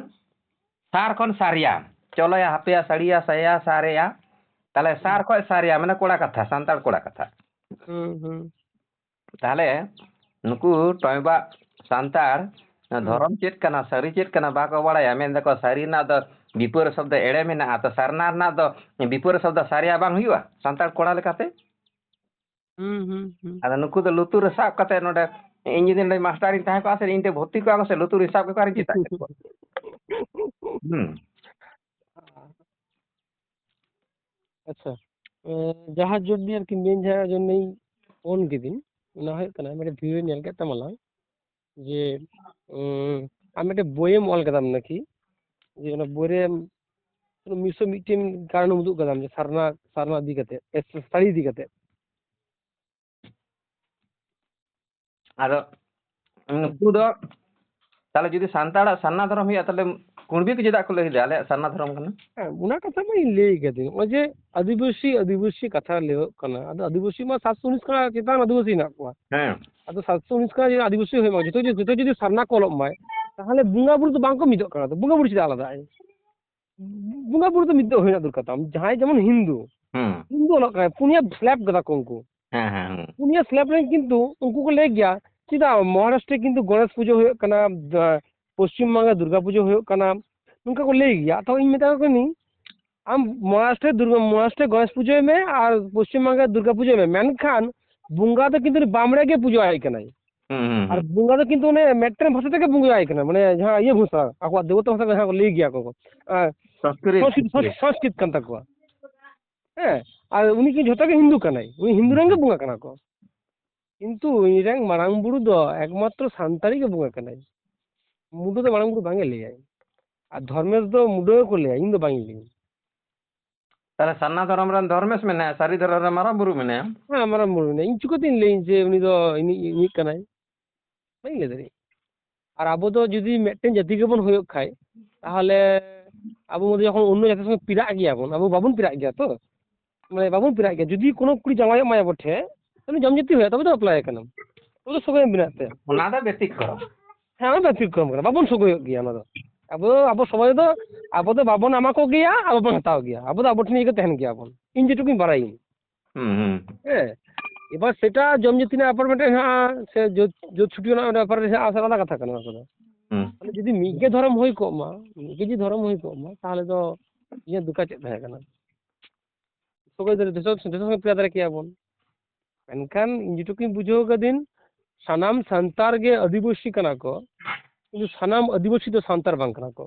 ᱥᱟᱨ ᱠᱷᱚᱱ ᱥᱟᱨᱭᱟ, ᱪᱚᱞᱚᱭᱟ, ᱦᱟᱯᱮᱭᱟ, ᱥᱟᱹᱲᱤᱭᱟ, ᱥᱟᱭᱟ, ᱥᱟᱨᱮᱭᱟ᱾ ᱛᱟᱦᱞᱮ ᱥᱟᱨ ᱠᱷᱚᱡ ᱥᱟᱨᱭᱟ, ᱢᱟᱱᱮ ᱠᱚᱲᱟ ᱠᱟᱛᱷᱟ, ᱥᱟᱱᱛᱟᱲ ᱠᱚᱲᱟ ᱠᱟᱛᱷᱟ᱾ ᱦᱩᱸ ᱦᱩᱸ ᱛᱟᱦᱞᱮ ᱱᱩᱠᱩ ᱴᱚᱭᱵᱟ ᱥᱟᱱᱛᱟᱲ ᱦᱩᱸ ᱫᱷᱚᱨᱚᱢ ᱪᱮᱫ ᱠᱟᱱᱟ, ᱥᱟᱹᱨᱤ ᱪᱮᱫ ᱠᱟᱱᱟ ᱵᱟᱠᱚ ᱵᱟᱲᱟᱭᱟ, ᱢᱮᱱ ᱫᱟᱠᱚ ᱥᱟᱹᱨᱤ ᱨᱮᱱᱟᱜ ᱫᱚ ᱵᱤᱯᱟᱹᱨ ᱥᱚᱵᱫᱚ ᱮᱲᱮ ᱢᱮᱱᱟᱜᱼᱟ, ᱛᱚ ᱥᱟᱨᱱᱟ ᱨᱮᱱᱟᱜ ᱫᱚ ᱵᱤᱯᱟᱹᱨ ᱥᱚᱵᱫᱚ ᱥᱟᱨᱭᱟ ᱵᱟᱝ ᱦᱩᱭᱩᱜᱼᱟ ᱥᱟᱱᱛᱟᱲ ᱠᱚᱲᱟ ᱞᱮᱠᱟᱛᱮ? ᱦᱩᱸ ᱦᱩᱸ ᱦᱩᱸ ᱟᱫᱚ ᱱᱩᱠᱩ ᱫᱚ ᱞᱩᱛᱩᱨ ᱨᱮ ᱥᱟᱵ ᱠᱟᱛᱮ ᱱᱚᱰᱮ ᱤᱧ ᱡᱩᱫᱤ ᱱᱚᱰᱮ ᱢᱟᱥᱴᱟᱨᱤᱧ ᱛᱟᱦᱮᱸ ᱠᱚᱜᱼᱟ ᱥᱮ ᱤᱧ ᱴᱷᱮᱱ ᱵᱷᱚᱨᱛᱤ ᱠᱚᱜᱼᱟ ᱠᱚ ᱥᱮ ᱞᱩᱛᱩᱨ ᱨᱮ ᱥᱟᱵ ᱠᱟᱛᱮ ᱟᱨᱤᱧ ᱪᱮᱫ ᱠᱚᱣᱟ᱾ ᱦᱩᱸ᱾ ᱟᱪᱪᱷᱟ᱾ ᱮ, ᱡᱟᱦᱟᱸ ᱡᱚᱱᱱᱮ ᱟᱨᱠᱤ ᱢᱮᱱ ᱡᱟᱦᱟᱸ ᱡᱚᱱᱱᱮᱧ ᱯᱷᱳᱱ ᱠᱤᱫᱤᱧ, ᱚᱱᱟ ᱦᱩᱭᱩᱜ ᱠᱟᱱᱟ ᱢᱤᱫᱴᱮᱱ ᱵᱷᱤᱰᱤᱭᱳ ᱧᱮᱞ ᱠᱮᱫ ᱛᱟᱢᱟᱞᱟᱝ ᱡᱮ, ᱩᱸ, ᱟᱢ ᱢᱤᱫᱴᱮᱱ ᱵᱳᱭᱮᱢ ᱚᱞ ᱠᱟᱫᱟᱢ ᱱᱟᱠᱤ, ᱡᱮ ᱚᱱᱟ ᱵᱳᱭ ᱨᱮ ᱢᱤᱫᱥᱚ ᱢᱤᱫᱴᱮᱱ ᱠᱟᱨᱚᱱ ᱩᱫᱩᱜ ᱠᱟᱫᱟᱢ ᱡᱮ ᱥᱟᱨᱱᱟ, ᱥᱟᱨᱱᱟ ᱤᱫᱤ ᱠᱟᱛᱮ, ᱮ, ᱥᱟᱹᱲᱤ ᱤᱫᱤ ᱠᱟᱛᱮ᱾ ᱟᱫᱚ ᱱᱩᱠᱩ ᱫᱚ ᱛᱟᱦᱞᱮ ᱡᱩᱫᱤ ᱥᱟᱱᱛᱟᱲᱟᱜ ᱥᱟᱨᱱᱟ ᱫᱷᱚᱨᱚᱢ ᱦᱩᱭᱩᱜᱼᱟ, ᱛᱟᱦᱞᱮ ᱠᱩᱬᱵᱤ ᱠᱚ ᱪᱮᱫᱟᱜ ᱠᱚ ᱞᱟᱹᱭ ᱮᱫᱟ ᱟᱞᱮᱭᱟᱜ ᱥᱟᱨᱱᱟ ᱫᱷᱚᱨᱚᱢ ᱠᱟᱱᱟ? ᱦᱮᱸ, ᱚᱱᱟ ᱠᱟᱛᱷᱟ ᱢᱟᱧ ᱞᱟᱹᱭ ᱠᱟᱫᱤᱧ᱾ ᱱᱚᱜᱼᱚᱭ ᱡᱮ ᱟᱹᱫᱤᱵᱟᱹᱥᱤ, ᱟᱹᱫᱤᱵᱟᱹᱥᱤ ᱠᱟᱛᱷᱟ ᱞᱟᱹᱭᱚᱜ ᱠᱟᱱᱟ, ᱟᱫᱚ ᱟᱹᱫᱤᱵᱟᱹᱥᱤ ᱢᱟ ᱥᱟᱛᱥᱚ ᱩᱱᱤᱥ ᱠᱷᱚᱱᱟᱜ ᱪᱮᱛᱟᱱ ᱟᱹᱫᱤᱵᱟᱹᱥᱤ ᱦᱮᱱᱟᱜ ᱠᱚᱣᱟ᱾ ᱦᱮᱸ᱾ ᱟᱫᱚ ᱥᱟᱛᱥᱚ ᱩᱱᱤᱥ ᱠᱷᱚᱱᱟᱜ ᱡᱩᱫᱤ ᱟᱹᱫᱤᱵᱟᱹᱥᱤ ᱦᱩᱭᱩᱜ ᱢᱟ, ᱡᱚᱛᱚ ᱡᱩᱫᱤ, ᱡᱚᱛᱚ ᱡᱩᱫᱤ ᱥᱟᱨᱱᱟ ᱠᱚ ᱚᱞᱚᱜ ᱢᱟᱭ, ᱛᱟᱦᱞᱮ ᱵᱚᱸᱜᱟ ᱵᱩᱨᱩ ᱫᱚ ᱵᱟᱝ ᱠᱚ ᱢᱤᱫᱚᱜ ᱠᱟᱱᱟ, ᱛᱚ ᱵᱚᱸᱜᱟ ᱵᱩᱨᱩ ᱪᱮᱫᱟᱜ ᱟᱞᱟᱫᱟᱜᱼᱟᱭ? ᱵᱚᱸᱜᱟ ᱵᱩᱨᱩ ᱫᱚ ᱢᱤᱫᱚᱜ ᱦᱩᱭ ᱨᱮᱱᱟᱜ ᱫᱚᱨᱠᱟᱨ ᱛᱟᱢ᱾ ᱡᱟᱦᱟᱸᱭ ᱡᱮᱢᱚᱱ ᱦᱤᱱᱫᱩ, ᱦᱩᱸ᱾ ᱦᱤᱱᱫᱩ ᱚᱞᱚᱜ ᱠᱟᱱᱟᱭ, ᱯᱩᱱᱭᱟ ᱥᱞᱮᱵ ᱠᱟᱫᱟ ᱠᱚ ᱩᱱᱠᱩ᱾ ᱦᱮᱸ, ᱦᱮᱸ, ᱦᱩᱸ᱾ ᱯᱩᱱᱭᱟ ᱥᱞᱮᱵ ᱨᱮ ᱠᱤᱱᱛᱩ ᱩᱱᱠᱩ ᱠᱚ ᱞᱟᱹᱭ ᱜᱮᱭᱟ, ᱪᱮᱫᱟᱜ ᱢᱚᱦᱟᱨᱟᱥᱴᱨᱮ ᱠᱤᱱᱛᱩ ᱜᱚᱬᱮᱥ ᱯᱩᱡᱟᱹ ᱦᱩᱭᱩᱜ ᱠᱟᱱᱟ, ᱫᱟ-, ᱯᱚᱥᱪᱤᱢ ᱵᱟᱝᱞᱟ ᱫᱩᱨᱜᱟ ᱯᱩᱡᱟᱹ ᱦᱩᱭᱩᱜ ᱠᱟᱱᱟ, ᱱᱚᱝᱠᱟ ᱠᱚ ᱞᱟᱹᱭ ᱜᱮᱭᱟ᱾ ᱛᱚ ᱤᱧ ᱢᱮᱛᱟ ᱠᱚ ᱠᱟᱹᱱᱟᱹᱧ, ᱟᱢ ᱢᱚᱦᱟᱨᱟᱥᱴᱨᱮ ᱫᱩᱨᱜᱟ, ᱢᱚᱦᱟᱨᱟᱥᱴᱨᱮ ᱜᱚᱬᱮᱥ ᱯᱩᱡᱟᱹᱭ ᱢᱮ ᱟᱨ ᱯᱚᱥᱪᱤᱢ ᱵᱟᱝᱞᱟ ᱫᱩᱨᱜᱟ ᱯᱩᱡᱟᱹᱭ ᱢᱮ, ᱢᱮᱱᱠᱷᱟᱱ ᱵᱚᱸᱜᱟ ᱫᱚ ᱠᱤᱱᱛᱩ ᱩᱱᱤ ᱵᱟᱢᱲᱮ ᱜᱮ ᱯᱩᱡᱟᱹ ᱟᱭ ᱠᱟᱱᱟᱭ᱾ ᱦᱩᱸ, ᱦᱩᱸ, ᱟᱨ ᱦᱩᱸ᱾ ᱵᱚᱸᱜᱟ ᱫᱚ ᱠᱤᱱᱛᱩ ᱚᱱᱮ ᱢᱮᱴᱨᱮᱱ ᱵᱷᱟᱥᱟ ᱛᱮᱜᱮ ᱵᱚᱸᱜᱟ ᱟᱭ ᱠᱟᱱᱟ, ᱢᱟᱱᱮ ᱡᱟᱦᱟᱸ ᱤᱭᱟᱹ ᱵᱷᱟᱥᱟ, ᱟᱠᱚᱣᱟᱜ ᱫᱮᱵᱚᱛᱟ ᱵᱷᱟᱥᱟ ᱡᱟᱦᱟᱸ ᱠᱚ ᱞᱟᱹᱭ ᱜᱮᱭᱟ ᱠᱚ, ᱟᱨ ᱥᱚᱝᱥᱠᱨᱤᱛ, ᱥᱚᱝᱥᱠᱨᱤᱛ, ᱥᱚᱝᱥᱠᱨᱤᱛ᱾ ᱥᱚᱝᱥᱠᱨᱤᱛ ᱠᱟᱱ ᱛᱟᱠᱚᱣᱟ᱾ ᱦᱮᱸ, ᱟᱨ ᱩᱱᱤ ᱠᱤ ᱡᱷᱚᱛᱚ ᱜᱮ ᱦᱤᱱᱫᱩ ᱠᱟᱱᱟᱭ, ᱩᱱᱤ ᱦᱤᱱᱫᱩ ᱨᱮᱱ ᱜᱮ ᱵᱚᱸᱜᱟ ᱠᱟᱱᱟ ᱠᱚ᱾ ᱠᱤᱱᱛᱩ ᱤᱧ ᱨᱮᱱ ᱢᱟᱨᱟᱝ ᱵᱩᱨᱩ ᱫᱚ ᱮᱠᱢᱟᱛᱨᱚ ᱥᱟᱱᱛᱟᱲᱤ ᱜᱮ ᱵᱚᱸᱜᱟ ᱠᱟᱱᱟᱭ᱾ ᱢᱩᱰᱟᱹ ᱫᱚ ᱢᱟᱨᱟᱝ ᱵᱩᱨᱩ ᱵᱟᱝ ᱮ ᱞᱟᱹᱭᱟᱭ᱾ ᱟᱨ ᱫᱷᱚᱨᱢᱮᱥ ᱫᱚ ᱢᱩᱰᱟᱹ ᱜᱮᱠᱚ ᱞᱟᱹᱭᱟ, ᱤᱧ ᱫᱚ ᱵᱟᱝ ᱤᱧ ᱞᱟᱹᱭᱟ᱾ ᱛᱟᱦᱞᱮ ᱥᱟᱨᱱᱟ ᱫᱷᱚᱨᱚᱢ ᱨᱮᱱ ᱫᱷᱚᱨᱢᱮᱥ ᱢᱮᱱᱟᱭᱟ, ᱥᱟᱹᱨᱤ ᱫᱷᱚᱨᱚᱢ ᱨᱮ ᱢᱟᱨᱟᱝ ᱵᱩᱨᱩ ᱢᱮᱱᱟᱭᱟ᱾ ᱦᱮᱸ, ᱢᱟᱨᱟᱝ ᱵᱩᱨᱩ ᱢᱮᱱᱟᱭᱟ᱾ ᱤᱧ ᱪᱤᱠᱟᱹᱛᱤᱧ ᱞᱟᱹᱭᱟᱹᱧ ᱡᱮ ᱩᱱᱤ ᱫᱚ ᱤᱧᱤᱡ, ᱤᱧᱤᱡ ᱠᱟᱱᱟᱭ? ᱵᱟᱹᱧ ᱞᱟᱹᱭ ᱫᱟᱲᱮᱭᱟᱜᱼᱟ᱾ ᱟᱨ ᱟᱵᱚ ᱫᱚ ᱡᱩᱫᱤ ᱢᱤᱫᱴᱮᱱ ᱡᱟᱹᱛᱤ ᱜᱮᱵᱚᱱ ᱦᱩᱭᱩᱜ ᱠᱷᱟᱡ, ᱛᱟᱦᱚᱞᱮ ᱟᱵᱚ ᱢᱚᱫᱽᱫᱷᱮ ᱡᱚᱠᱷᱚᱱ ᱚᱱᱱᱚ ᱡᱟᱹᱛᱤ ᱥᱚᱸᱜᱮ ᱯᱮᱲᱟᱜ ᱜᱮᱭᱟ ᱵᱚᱱ, ᱟᱵᱚ ᱵᱟᱵᱚᱱ ᱯᱮᱲᱟᱜ ᱜᱮᱭᱟ ᱛᱚ, ᱢᱟᱱᱮ ᱵᱟᱵᱚᱱ ᱯᱮᱲᱟᱜ ᱜᱮᱭᱟ᱾ ᱡᱩᱫᱤ ᱠᱳᱱᱳ ᱠᱩᱲᱤ ᱡᱟᱶᱟᱭᱚᱜ ᱢᱟᱭ ᱟᱵᱚ ᱴᱷᱮᱱ, ᱩᱱᱤ ᱡᱚᱢ ᱡᱟᱹᱛᱤ ᱦᱩᱭᱩᱜᱼᱟ, ᱛᱚᱵᱮ ᱫᱚ ᱵᱟᱯᱞᱟᱭᱮ ᱠᱟᱱᱟᱢ, ᱛᱚᱵᱮ ᱫᱚ ᱥᱟᱹᱜᱟᱹᱭ ᱢᱮᱱᱟᱜ ᱛᱟᱭᱟ᱾ ᱚᱱᱟ ᱫᱚ ᱵᱮᱛᱤᱠᱨᱚᱢ᱾ ᱦᱮᱸ, ᱚᱱᱟ ᱵᱮᱛᱤᱠᱨᱚᱢ ᱠᱟᱱᱟ, ᱵᱟᱵᱚᱱ ᱥᱟᱹᱜᱟᱹᱭᱚᱜ ᱜᱮᱭᱟ ᱚᱱᱟ ᱫᱚ᱾ ᱟᱵᱚ, ᱟᱵᱚ ᱥᱚᱢᱟᱡᱽ ᱫᱚ, ᱟᱵᱚ ᱫᱚ ᱵᱟᱵᱚᱱ ᱮᱢᱟ ᱠᱚ ᱜᱮᱭᱟ, ᱟᱵᱚ ᱵᱚᱱ ᱦᱟᱛᱟᱣ ᱜᱮᱭᱟ, ᱟᱵᱚ ᱫᱚ ᱟᱵᱚ ᱴᱷᱮᱱ ᱜᱮ ᱛᱟᱦᱮᱱ ᱜᱮᱭᱟ ᱵᱚᱱ, ᱤᱧ ᱡᱮᱴᱩᱠᱩᱧ ᱵᱟᱲᱟᱭᱟᱹᱧ᱾ ᱦᱩᱸ, ᱦᱩᱸ᱾ ᱦᱮᱸ, ᱮᱵᱟᱨ ᱥᱮᱴᱟ ᱡᱚᱢ ᱡᱟᱹᱛᱤ ᱨᱮᱱᱟᱜ ᱵᱮᱯᱟᱨ ᱢᱤᱫᱴᱮᱱ ᱦᱮᱱᱟᱜᱼᱟ, ᱥᱮ ᱡᱟᱹᱛ, ᱡᱟᱹᱛ ᱪᱷᱩᱴᱤ ᱨᱮᱱᱟᱜ ᱢᱤᱫᱴᱮᱱ ᱵᱮᱯᱟᱨ ᱦᱮᱱᱟᱜᱼᱟ, ᱥᱮ ᱟᱞᱟᱫᱟ ᱠᱟᱛᱷᱟ ᱠᱟᱱᱟ, ᱚᱱᱟ ᱠᱚᱫᱚ᱾ ᱦᱩᱸ᱾ ᱢᱟᱱᱮ ᱡᱩᱫᱤ ᱢᱤᱫ ᱜᱮ ᱫᱷᱚᱨᱚᱢ ᱦᱩᱭ ᱠᱚᱜ ᱢᱟ, ᱢᱤᱫ ᱜᱮ ᱡᱩᱫᱤ ᱫᱷᱚᱨᱚᱢ ᱦᱩᱭ ᱠᱚᱜ ᱢᱟ, ᱛᱟᱦᱚᱞᱮ ᱫᱚ ᱤᱧᱟᱹᱜ ᱫᱩᱠᱟ ᱪᱮᱫ ᱛᱟᱦᱮᱸ ᱠᱟᱱᱟ? ᱥᱚᱜᱚᱭ ᱫᱟᱨᱮ, ᱡᱚᱛᱚ, ᱡᱚᱛᱚ ᱥᱚᱸᱜᱮ ᱯᱮᱭᱟ ᱫᱟᱨᱮ ᱠᱮᱭᱟ ᱵᱚᱱ᱾ ᱢᱮᱱᱠᱷᱟᱱ ᱤᱧ ᱡᱮᱴᱩᱠᱩᱧ ᱵᱩᱡᱷᱟᱹᱣ ᱠᱟᱹᱫᱟᱹᱧ, ᱥᱟᱱᱟᱢ ᱥᱟᱱᱛᱟᱲ ᱜᱮ ᱟᱹᱫᱤᱵᱟᱹᱥᱤ ᱠᱟᱱᱟ ᱠᱚ, ᱠᱤᱱᱛᱩ ᱥᱟᱱᱟᱢ ᱟᱹᱫᱤᱵᱟᱹᱥᱤ ᱫᱚ ᱥᱟᱱᱛᱟᱲ ᱵᱟᱝ ᱠᱟᱱᱟ ᱠᱚ᱾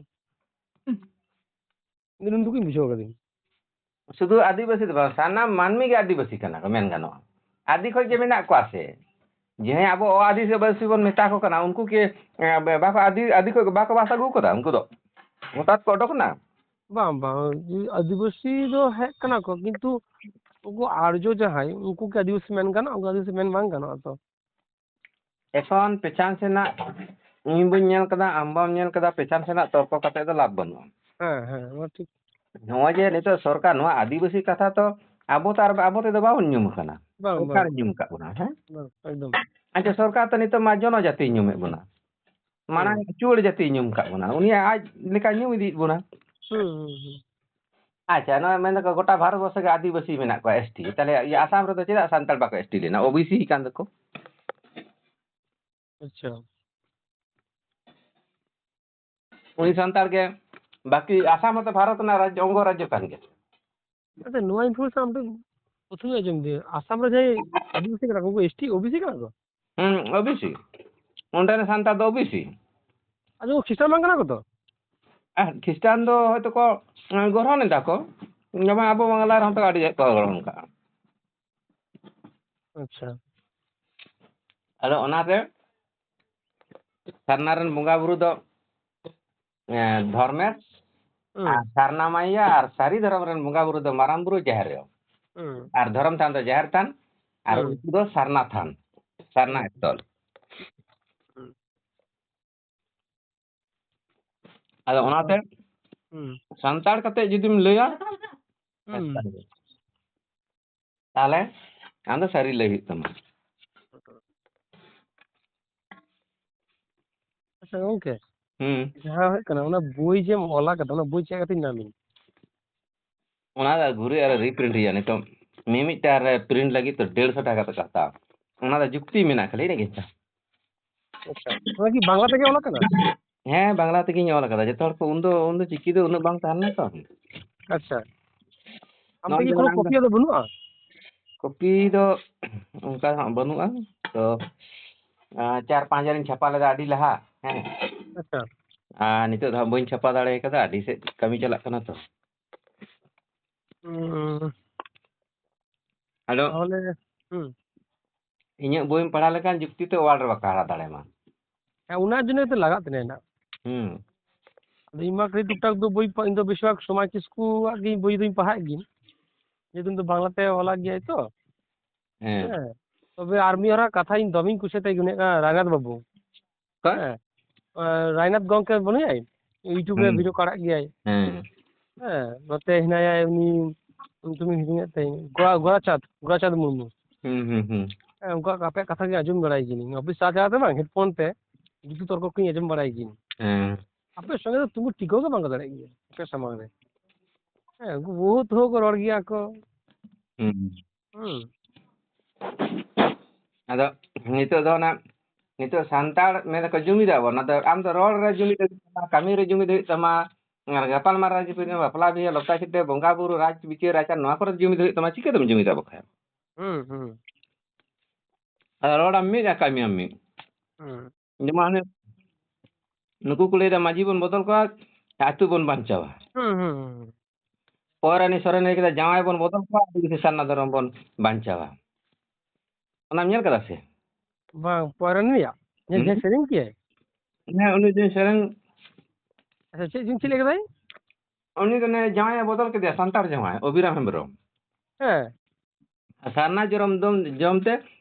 ᱤᱧ ᱫᱚ ᱱᱩᱱᱴᱩᱠᱩᱧ ᱵᱩᱡᱷᱟᱹᱣ ᱠᱟᱹᱫᱟᱹᱧ᱾ ᱥᱩᱫᱷᱩ ᱟᱹᱫᱤᱵᱟᱹᱥᱤ ᱫᱚ ᱵᱟᱝ, ᱥᱟᱱᱟᱢ ᱢᱟᱹᱱᱢᱤ ᱜᱮ ᱟᱹᱫᱤᱵᱟᱹᱥᱤ ᱠᱟᱱᱟ ᱠᱚ, ᱢᱮᱱ ᱜᱟᱱᱚᱜᱼᱟ᱾ ᱟᱹᱫᱤ ᱠᱷᱚᱡ ᱜᱮ ᱢᱮᱱᱟᱜ ᱠᱚᱣᱟ ᱥᱮ᱾ ᱡᱟᱦᱟᱸᱭ ᱟᱵᱚ ᱚ ᱟᱹᱫᱤᱵᱟᱹᱥᱤ ᱵᱚᱱ ᱢᱮᱛᱟ ᱠᱚ ᱠᱟᱱᱟ, ᱩᱱᱠᱩ ᱠᱤ, ᱮ, ᱵᱟᱠᱚ ᱟᱹᱫᱤ, ᱟᱹᱫᱤ ᱠᱷᱚᱡ ᱵᱟᱠᱚ ᱵᱟᱥ ᱟᱹᱜᱩ ᱠᱟᱫᱟ? ᱩᱱᱠᱩ ᱫᱚ ᱦᱚᱴᱟᱛ ᱠᱚ ᱚᱰᱚᱠ ᱮᱱᱟ? ᱵᱟᱝ, ᱵᱟᱝ, ᱡᱮ ᱟᱹᱫᱤᱵᱟᱹᱥᱤ ᱫᱚ ᱦᱮᱡ ᱠᱟᱱᱟ ᱠᱚ, ᱠᱤᱱᱛᱩ ᱩᱱᱠᱩ ᱟᱨᱡᱚ ᱡᱟᱦᱟᱸᱭ, ᱩᱱᱠᱩ ᱠᱤ ᱟᱹᱫᱤᱵᱟᱹᱥᱤ ᱢᱮᱱ ᱜᱟᱱᱚᱜᱼᱟ? ᱩᱱᱠᱩ ᱟᱹᱫᱤᱵᱟᱹᱥᱤ ᱢᱮᱱ ᱵᱟᱝ ᱜᱟᱱᱚᱜᱼᱟ ᱛᱚ᱾ ᱮᱠᱷᱚᱱ ᱯᱮᱪᱷᱟᱱ ᱥᱮᱱᱟᱜ, ᱤᱧ ᱵᱟᱹᱧ ᱧᱮᱞ ᱠᱟᱫᱟ, ᱟᱢ ᱵᱟᱢ ᱧᱮᱞ ᱠᱟᱫᱟ, ᱯᱮᱪᱷᱟᱱ ᱥᱮᱱᱟᱜ ᱛᱚᱨᱠᱚ ᱠᱟᱛᱮ ᱫᱚ ᱞᱟᱵᱷ ᱵᱟᱹᱱᱩᱜᱼᱟ᱾ ᱦᱮᱸ, ᱦᱮᱸ, ᱚᱱᱟ ᱴᱷᱤᱠ᱾ ᱱᱚᱜᱼᱚᱭ ᱡᱮ ᱱᱤᱛᱚᱜ ᱥᱚᱨᱠᱟᱨ ᱱᱚᱣᱟ ᱟᱹᱫᱤᱵᱟᱹᱥᱤ ᱠᱟᱛᱷᱟ ᱛᱚ ᱟᱵᱚ ᱛᱚ ᱟᱨ ᱟᱵᱚ ᱛᱮᱫᱚ ᱵᱟᱵᱚᱱ ᱧᱩᱢ ᱟᱠᱟᱱᱟ᱾ ᱵᱟᱝ, ᱥᱚᱨᱠᱟᱨ ᱵᱟᱝ᱾ ᱧᱩᱢ ᱟᱠᱟᱫ ᱵᱚᱱᱟ, ᱦᱮᱸ? ᱵᱟᱝ, ᱮᱠᱫᱚᱢ᱾ ᱟᱪᱪᱷᱟ, ᱥᱚᱨᱠᱟᱨ ᱛᱚ ᱱᱤᱛᱚᱜ ᱢᱟ ᱡᱚᱱᱚᱡᱟᱹᱛᱤ ᱧᱩᱢᱮᱫ ᱵᱚᱱᱟ᱾ ᱢᱟᱲᱟᱝ ᱦᱩᱸ᱾ ᱪᱩᱣᱟᱹᱲ ᱡᱟᱹᱛᱤ ᱧᱩᱢ ᱟᱠᱟᱫ ᱵᱚᱱᱟ, ᱩᱱᱤ ᱟᱡ ᱞᱮᱠᱟ ᱧᱩᱢ ᱤᱫᱤᱭᱮᱫ ᱵᱚᱱᱟ᱾ ᱦᱩᱸ, ᱦᱩᱸ, ᱦᱩᱸ᱾ ᱟᱪᱪᱷᱟ, ᱱᱚᱣᱟ ᱢᱮᱱ ᱫᱚᱠᱚ ᱜᱚᱴᱟ ᱵᱷᱟᱨᱚᱛ ᱵᱚᱨᱥᱚ ᱜᱮ ᱟᱹᱫᱤᱵᱟᱹᱥᱤ ᱢᱮᱱᱟᱜ ᱠᱚᱣᱟ, ᱮᱥ ᱴᱤ᱾ ᱛᱟᱦᱞᱮ ᱤᱭᱟᱹ ᱟᱥᱟᱢ ᱨᱮᱫᱚ ᱪᱮᱫᱟᱜ ᱥᱟᱱᱛᱟᱲ ᱵᱟᱠᱚ ᱮᱥ ᱴᱤ ᱞᱮᱱᱟ? ᱳ ᱵᱤ ᱥᱤ ᱠᱟᱱ ᱫᱚᱠᱚ᱾ ᱟᱪᱪᱷᱟ᱾ ᱩᱱᱤ ᱥᱟᱱᱛᱟᱲ ᱜᱮ, ᱵᱟᱹᱠᱤ ᱟᱥᱟᱢ ᱦᱚᱸᱛᱚ ᱵᱷᱟᱨᱚᱛ ᱨᱮᱱᱟᱜ ᱨᱟᱡᱽ, ᱚᱝᱜᱚ ᱨᱟᱡᱽᱡᱚ ᱠᱟᱱ ᱜᱮᱭᱟ᱾ ᱟᱪᱪᱷᱟ, ᱱᱚᱣᱟ information ᱟᱢ ᱴᱷᱮᱱ ᱯᱨᱚᱛᱷᱚᱢᱤᱧ ᱟᱸᱡᱚᱢ ᱫᱟ᱾ ᱟᱥᱟᱢ ᱨᱮ ᱡᱟᱦᱟᱸᱭ ᱟᱹᱫᱤᱵᱟᱹᱥᱤ ᱠᱟᱱᱟ ᱠᱚ, ᱩᱱᱠᱩ S T, O B C ᱠᱟᱱᱟ ᱠᱚ? ᱦᱩᱸ, ᱳ ᱵᱤ ᱥᱤ᱾ ᱚᱸᱰᱮ ᱨᱮᱱ ᱥᱟᱱᱛᱟᱲ ᱫᱚ ᱳ ᱵᱤ ᱥᱤ᱾ ᱟᱫᱚ ᱠᱷᱨᱤᱥᱴᱟᱱ ᱵᱟᱝ ᱠᱟᱱᱟ ᱠᱚ ᱛᱚ? ᱟᱨ ᱠᱷᱨᱤᱥᱴᱟᱱ ᱫᱚ ᱦᱚᱭᱛᱳ ᱠᱚ, ᱮᱸ, ᱜᱨᱚᱦᱚᱱ ᱮᱫᱟ ᱠᱚ᱾ ᱡᱮᱢᱚᱱ ᱟᱵᱚ ᱵᱟᱝᱞᱟ ᱨᱮᱦᱚᱸ ᱛᱚ ᱟᱹᱰᱤ ᱡᱟᱭᱜᱟ ᱠᱚ ᱜᱨᱚᱦᱚᱱ ᱠᱟᱜᱼᱟ᱾ ᱟᱪᱪᱷᱟ᱾ ᱟᱫᱚ ᱚᱱᱟᱛᱮ ᱥᱟᱨᱱᱟ ᱨᱮᱱ ᱵᱚᱸᱜᱟ ᱵᱩᱨᱩ ᱫᱚ, ᱮᱸ, ᱫᱷᱚᱨᱢᱮᱥ ᱦᱩᱸ᱾ ᱟᱨ ᱥᱟᱨᱱᱟ ᱢᱟᱭᱟ ᱟᱨ ᱥᱟᱹᱨᱤ ᱫᱷᱚᱨᱚᱢ ᱨᱮᱱ ᱵᱚᱸᱜᱟ ᱵᱩᱨᱩ ᱫᱚ ᱢᱟᱨᱟᱝ ᱵᱩᱨᱩ, ᱡᱟᱦᱮᱨ ᱟᱭᱳ᱾ ᱦᱩᱸ᱾ ᱟᱨ ᱫᱷᱚᱨᱚᱢ ᱛᱷᱟᱱ ᱫᱚ ᱡᱟᱦᱮᱨ ᱛᱷᱟᱱ, ᱟᱨ ᱦᱩᱸ᱾ ᱩᱱᱠᱩ ᱫᱚ ᱥᱟᱨᱱᱟ ᱛᱷᱟᱱ, ᱥᱟᱨᱱᱟ ᱦᱩᱸ᱾ ᱮᱠᱛᱚᱞ᱾ ᱦᱩᱸ᱾ ᱟᱫᱚ ᱚᱱᱟᱛᱮ ᱦᱩᱸ᱾ ᱥᱟᱱᱛᱟᱲ ᱠᱟᱛᱮ ᱡᱩᱫᱤᱢ ᱞᱟᱹᱭᱟ, ᱦᱩᱸ᱾ ᱛᱟᱦᱞᱮ ᱟᱢ ᱫᱚ ᱥᱟᱹᱨᱤ ᱞᱟᱹᱭ ᱦᱩᱭᱩᱜ ᱛᱟᱢᱟ᱾ ᱟᱪᱪᱷᱟ ᱜᱚᱝᱠᱮ, ᱦᱩᱸ᱾ ᱡᱟᱦᱟᱸ ᱦᱩᱭᱩᱜ ᱠᱟᱱᱟ, ᱚᱱᱟ ᱵᱳᱭ ᱡᱮᱢ ᱚᱞ ᱟᱠᱟᱫᱟ, ᱚᱱᱟ ᱵᱳᱭ ᱪᱮᱫ ᱠᱟᱛᱮᱧ ᱧᱟᱢᱤᱧ? ᱚᱱᱟ ᱫᱚ ᱜᱷᱩᱨᱮ ᱟᱨ reprint ᱦᱩᱭᱩᱜᱼᱟ᱾ ᱱᱤᱛᱚᱜ ᱢᱤᱢᱤᱫᱴᱟᱝ ᱨᱮ print ᱞᱟᱹᱜᱤᱫ ᱛᱚ ᱰᱮᱲᱥᱚ ᱴᱟᱠᱟ ᱠᱟᱛᱮ ᱠᱚ ᱦᱟᱛᱟᱣᱟ᱾ ᱚᱱᱟ ᱫᱚ ᱡᱩᱠᱛᱤ ᱢᱮᱱᱟᱜᱼᱟ ᱠᱷᱟᱹᱞᱤ, ᱤᱱᱟᱹᱜ ᱜᱮ᱾ ᱟᱪᱪᱷᱟ, ᱚᱱᱟ ᱠᱤ ᱵᱟᱝᱞᱟ ᱛᱮᱜᱮ ᱚᱞ ᱟᱠᱟᱱᱟ? ᱦᱮᱸ, ᱵᱟᱝᱞᱟ ᱛᱮᱜᱮᱧ ᱚᱞ ᱟᱠᱟᱫᱟ᱾ ᱡᱚᱛᱚ ᱦᱚᱲ ᱠᱚ, ᱩᱱᱫᱚ, ᱩᱱᱫᱚ ᱪᱤᱠᱤ ᱫᱚ ᱩᱱᱟᱹᱜ ᱵᱟᱝ ᱛᱟᱦᱮᱸ ᱞᱮᱱᱟ ᱛᱚ᱾ ᱟᱪᱪᱷᱟ, ᱟᱢ ᱱᱚᱜᱼᱚᱭ ᱴᱷᱮᱱ ᱠᱤ ᱡᱮᱢᱚᱱ ᱠᱳᱱᱳ ᱟᱢ ᱫᱚ ᱠᱚᱯᱤ ᱟᱫᱚ ᱵᱟᱹᱱᱩᱜᱼᱟ? ᱠᱚᱯᱤ ᱫᱚ ᱚᱱᱠᱟ ᱦᱟᱸᱜ ᱵᱟᱹᱱᱩᱜᱼᱟ᱾ ᱛᱚ, ᱟᱸ, ᱪᱟᱨ ᱯᱟᱸᱪ ᱦᱟᱡᱟᱨᱤᱧ ᱪᱷᱟᱯᱟ ᱞᱮᱫᱟ ᱟᱹᱰᱤ ᱞᱟᱦᱟ, ᱦᱮᱸ᱾ ᱟᱪᱪᱷᱟ᱾ ᱟᱨ ᱱᱤᱛᱚᱜ ᱫᱚ ᱦᱟᱸᱜ ᱵᱟᱹᱧ ᱪᱷᱟᱯᱟ ᱫᱟᱲᱮ ᱠᱟᱫᱟ, ᱟᱹᱰᱤ ᱥᱮᱫ ᱠᱟᱹᱢᱤ ᱪᱟᱞᱟᱜ ᱠᱟᱱᱟ ᱛᱚ᱾ ᱦᱩᱸ᱾ ᱟᱫᱚ ᱛᱟᱦᱚᱞᱮ, ᱦᱩᱸ᱾ ᱤᱧᱟᱹᱜ ᱵᱳᱭᱮᱢ ᱯᱟᱲᱦᱟᱣ ᱞᱮᱠᱷᱟᱱ ᱡᱩᱠᱛᱤ ᱛᱮ ᱚᱣᱟᱨᱰ ᱨᱮ ᱵᱟᱠᱚ ᱦᱟᱨᱟ ᱫᱟᱲᱮᱭᱟᱢᱟ᱾ ᱦᱮᱸ, ᱚᱱᱟ ᱡᱚᱱᱱᱚ ᱛᱚ ᱞᱟᱜᱟᱜ ᱛᱤᱧᱟᱹ ᱱᱟᱜ᱾ ᱦᱩᱸ᱾ ᱟᱫᱚ ᱤᱧ ᱢᱟ ᱠᱷᱟᱹᱞᱤ ᱴᱩᱠ ᱴᱟᱠ ᱫᱚ ᱵᱳᱭ ᱯᱟ-, ᱤᱧ ᱫᱚ ᱵᱮᱥᱤᱨ ᱵᱷᱟᱜᱽ ᱥᱚᱢᱟᱡᱽ ᱥᱠᱩᱞ ᱟᱜ ᱜᱮ ᱵᱳᱭ ᱫᱚᱧ ᱯᱟᱲᱦᱟᱜ ᱜᱮ᱾ ᱡᱮᱦᱮᱛᱩ ᱩᱱᱤ ᱫᱚ ᱵᱟᱝᱞᱟᱛᱮ ᱚᱞᱟᱜ ᱜᱮᱭᱟᱭ ᱛᱚ᱾ ᱦᱮᱸ᱾ ᱦᱮᱸ᱾ ᱛᱚᱵᱮ ᱟᱨ ᱢᱤᱫ ᱦᱚᱲᱟᱜ ᱠᱟᱛᱷᱟ ᱤᱧ ᱫᱚᱢᱮᱧ ᱠᱩᱥᱤᱭᱟᱛᱟᱭ ᱜᱮ, ᱩᱱᱤ ᱦᱩᱭᱩᱜ ᱠᱟᱱᱟ ᱨᱟᱭᱱᱟᱛᱷ ᱵᱟᱹᱵᱩ᱾ ᱚᱠᱚᱭ? ᱦᱮᱸ᱾ ᱟᱸ, ᱨᱟᱭᱱᱟᱛᱷ ᱜᱚᱝᱠᱮ ᱵᱟᱹᱱᱩᱭᱟᱭ? YouTube ᱨᱮ ᱦᱩᱸ᱾ ᱵᱷᱤᱰᱤᱭᱳ ᱠᱚ ᱟᱲᱟᱜ ᱜᱮᱭᱟᱭ᱾ ᱦᱮᱸ᱾ ᱦᱮᱸ, ᱱᱚᱛᱮ ᱦᱮᱱᱟᱭᱟ ᱩᱱᱤ, ᱧᱩᱛᱩᱢᱤᱧ ᱦᱤᱲᱤᱧᱮᱫ ᱛᱟᱭᱟ᱾ ᱜᱳᱨᱟ-, ᱜᱳᱨᱟᱪᱟᱸᱫᱽ, ᱜᱳᱨᱟᱪᱟᱸᱫᱽ ᱢᱩᱨᱢᱩ᱾ ᱦᱩᱸ, ᱦᱩᱸ, ᱦᱩᱸ᱾ ᱦᱮᱸ, ᱩᱱᱠᱩᱣᱟᱜ ᱟᱯᱮᱭᱟᱜ ᱠᱟᱛᱷᱟ ᱜᱮ ᱟᱸᱡᱚᱢ ᱵᱟᱲᱟᱭ ᱜᱤᱭᱟᱹᱧ᱾ ᱚᱯᱷᱤᱥ ᱪᱟᱞᱟᱣ ᱪᱟᱞᱟᱣ ᱛᱮ ᱵᱟᱝ, headphone ᱛᱮ ᱡᱩᱛᱩ ᱛᱚᱨᱠᱚ ᱠᱚᱧ ᱟᱸᱡᱚᱢ ᱵᱟᱲᱟᱭ ᱜᱤᱭᱟᱹᱧ᱾ ᱦᱮᱸ᱾ ᱟᱯᱮ ᱥᱚᱸᱜᱮ ᱫᱚ ᱛᱤᱸᱜᱩ ᱴᱷᱤᱠᱟᱹᱣ ᱜᱮ ᱵᱟᱝ ᱠᱚ ᱫᱟᱲᱮᱭᱟᱜ ᱜᱮᱭᱟ, ᱟᱯᱮ ᱥᱟᱢᱟᱝ ᱨᱮ᱾ ᱦᱮᱸ, ᱩᱱᱠᱩ ᱵᱚᱦᱩᱛ ᱦᱚᱲ ᱠᱚ ᱨᱚᱲ ᱜᱮᱭᱟ ᱠᱚ᱾ ᱦᱩᱸ᱾ ᱦᱩᱸ᱾ ᱟᱫᱚ ᱱᱤᱛᱚᱜ ᱫᱚ ᱚᱱᱟ, ᱱᱤᱛᱚᱜ ᱥᱟᱱᱛᱟᱲ ᱢᱮᱱ ᱫᱚᱠᱚ ᱡᱩᱢᱤᱫ ᱟᱵᱚᱱ, ᱟᱫᱚ ᱟᱢ ᱫᱚ ᱨᱚᱲ ᱨᱮ ᱡᱩᱢᱤᱫ ᱦᱩᱭᱩᱜ ᱛᱟᱢᱟ, ᱠᱟᱹᱢᱤ ᱨᱮ ᱡᱩᱢᱤᱫ ᱦᱩᱭᱩᱜ ᱛᱟᱢᱟ, ᱟᱨ ᱜᱟᱯᱟᱞ ᱢᱟᱨᱟᱣ ᱡᱩᱢᱤᱫ ᱦᱩᱭᱩᱜ ᱛᱟᱢᱟ, ᱵᱟᱯᱞᱟ ᱵᱤᱦᱟᱹ, ᱞᱚᱠᱛᱟ ᱪᱷᱤᱛᱟᱹ, ᱵᱚᱸᱜᱟ ᱵᱩᱨᱩ, ᱨᱟᱡᱽ ᱵᱤᱪᱟᱹᱨ ᱟᱪᱟᱨ, ᱱᱚᱣᱟ ᱠᱚᱨᱮ ᱡᱩᱢᱤᱫ ᱦᱩᱭᱩᱜ ᱛᱟᱢᱟ, ᱪᱤᱠᱟᱹ ᱛᱮᱢ ᱡᱩᱢᱤᱫᱟ ᱵᱟᱠᱷᱟᱡ? ᱦᱩᱸ, ᱦᱩᱸ᱾ ᱟᱫᱚ ᱨᱚᱲᱟᱢ ᱢᱤᱫ ᱟᱨ ᱠᱟᱹᱢᱤᱭᱟᱢ ᱢᱤᱫ᱾ ᱦᱩᱸ᱾ ᱡᱮᱢᱚᱱ ᱦᱟᱱᱮ ᱱᱩᱠᱩ ᱠᱚ ᱞᱟᱹᱭᱫᱟ ᱢᱟᱹᱡᱷᱤ ᱵᱚᱱ ᱵᱚᱫᱚᱞ ᱠᱚᱣᱟ, ᱟᱹᱛᱩ ᱵᱚᱱ ᱵᱟᱧᱪᱟᱣᱟ᱾ ᱦᱩᱸ, ᱦᱩᱸ, ᱦᱩᱸ᱾ ᱯᱚᱨᱟᱱᱤ ᱥᱚᱨᱮᱱ ᱞᱟᱹᱭ ᱠᱮᱫᱟ ᱡᱟᱶᱟᱭ ᱵᱚᱱ ᱵᱚᱫᱚᱞ ᱠᱚᱣᱟ, ᱟᱹᱫᱤᱵᱟᱹᱥᱤ ᱥᱟᱨᱱᱟ ᱫᱷᱚᱨᱚᱢ ᱵᱚᱱ ᱵᱟᱧᱪᱟᱣᱟ᱾ ᱚᱱᱟᱢ ᱧᱮᱞ ᱠᱟᱫᱟ ᱥᱮ? ᱵᱟᱝ, ᱯᱚᱨᱟᱱᱤᱭᱟᱜ? ᱡᱟᱦᱟᱸᱭ ᱦᱩᱸ? ᱥᱮᱨᱮᱧ ᱠᱮᱜᱼᱟᱭ? ᱦᱮᱸ, ᱩᱱᱤ ᱡᱟᱦᱟᱸᱭ ᱥᱮᱨᱮᱧ ᱟᱪᱪᱷᱟ, ᱪᱮᱫ ᱪᱚᱝ ᱪᱮᱫ ᱞᱟᱹᱭ ᱠᱮᱫᱟᱭ? ᱩᱱᱤ ᱫᱚ ᱚᱱᱮ ᱡᱟᱶᱟᱭᱮ ᱵᱚᱫᱚᱞ ᱠᱮᱫᱮᱭᱟ, ᱥᱟᱱᱛᱟᱲ ᱡᱟᱶᱟᱭ, ᱚᱵᱤᱨᱟᱢ ᱦᱮᱢᱵᱨᱚᱢ᱾ ᱦᱮᱸ᱾ ᱥᱟᱨᱱᱟ ᱡᱚᱨᱚᱢ ᱫᱚᱢ ᱡᱚᱢ ᱛᱮ,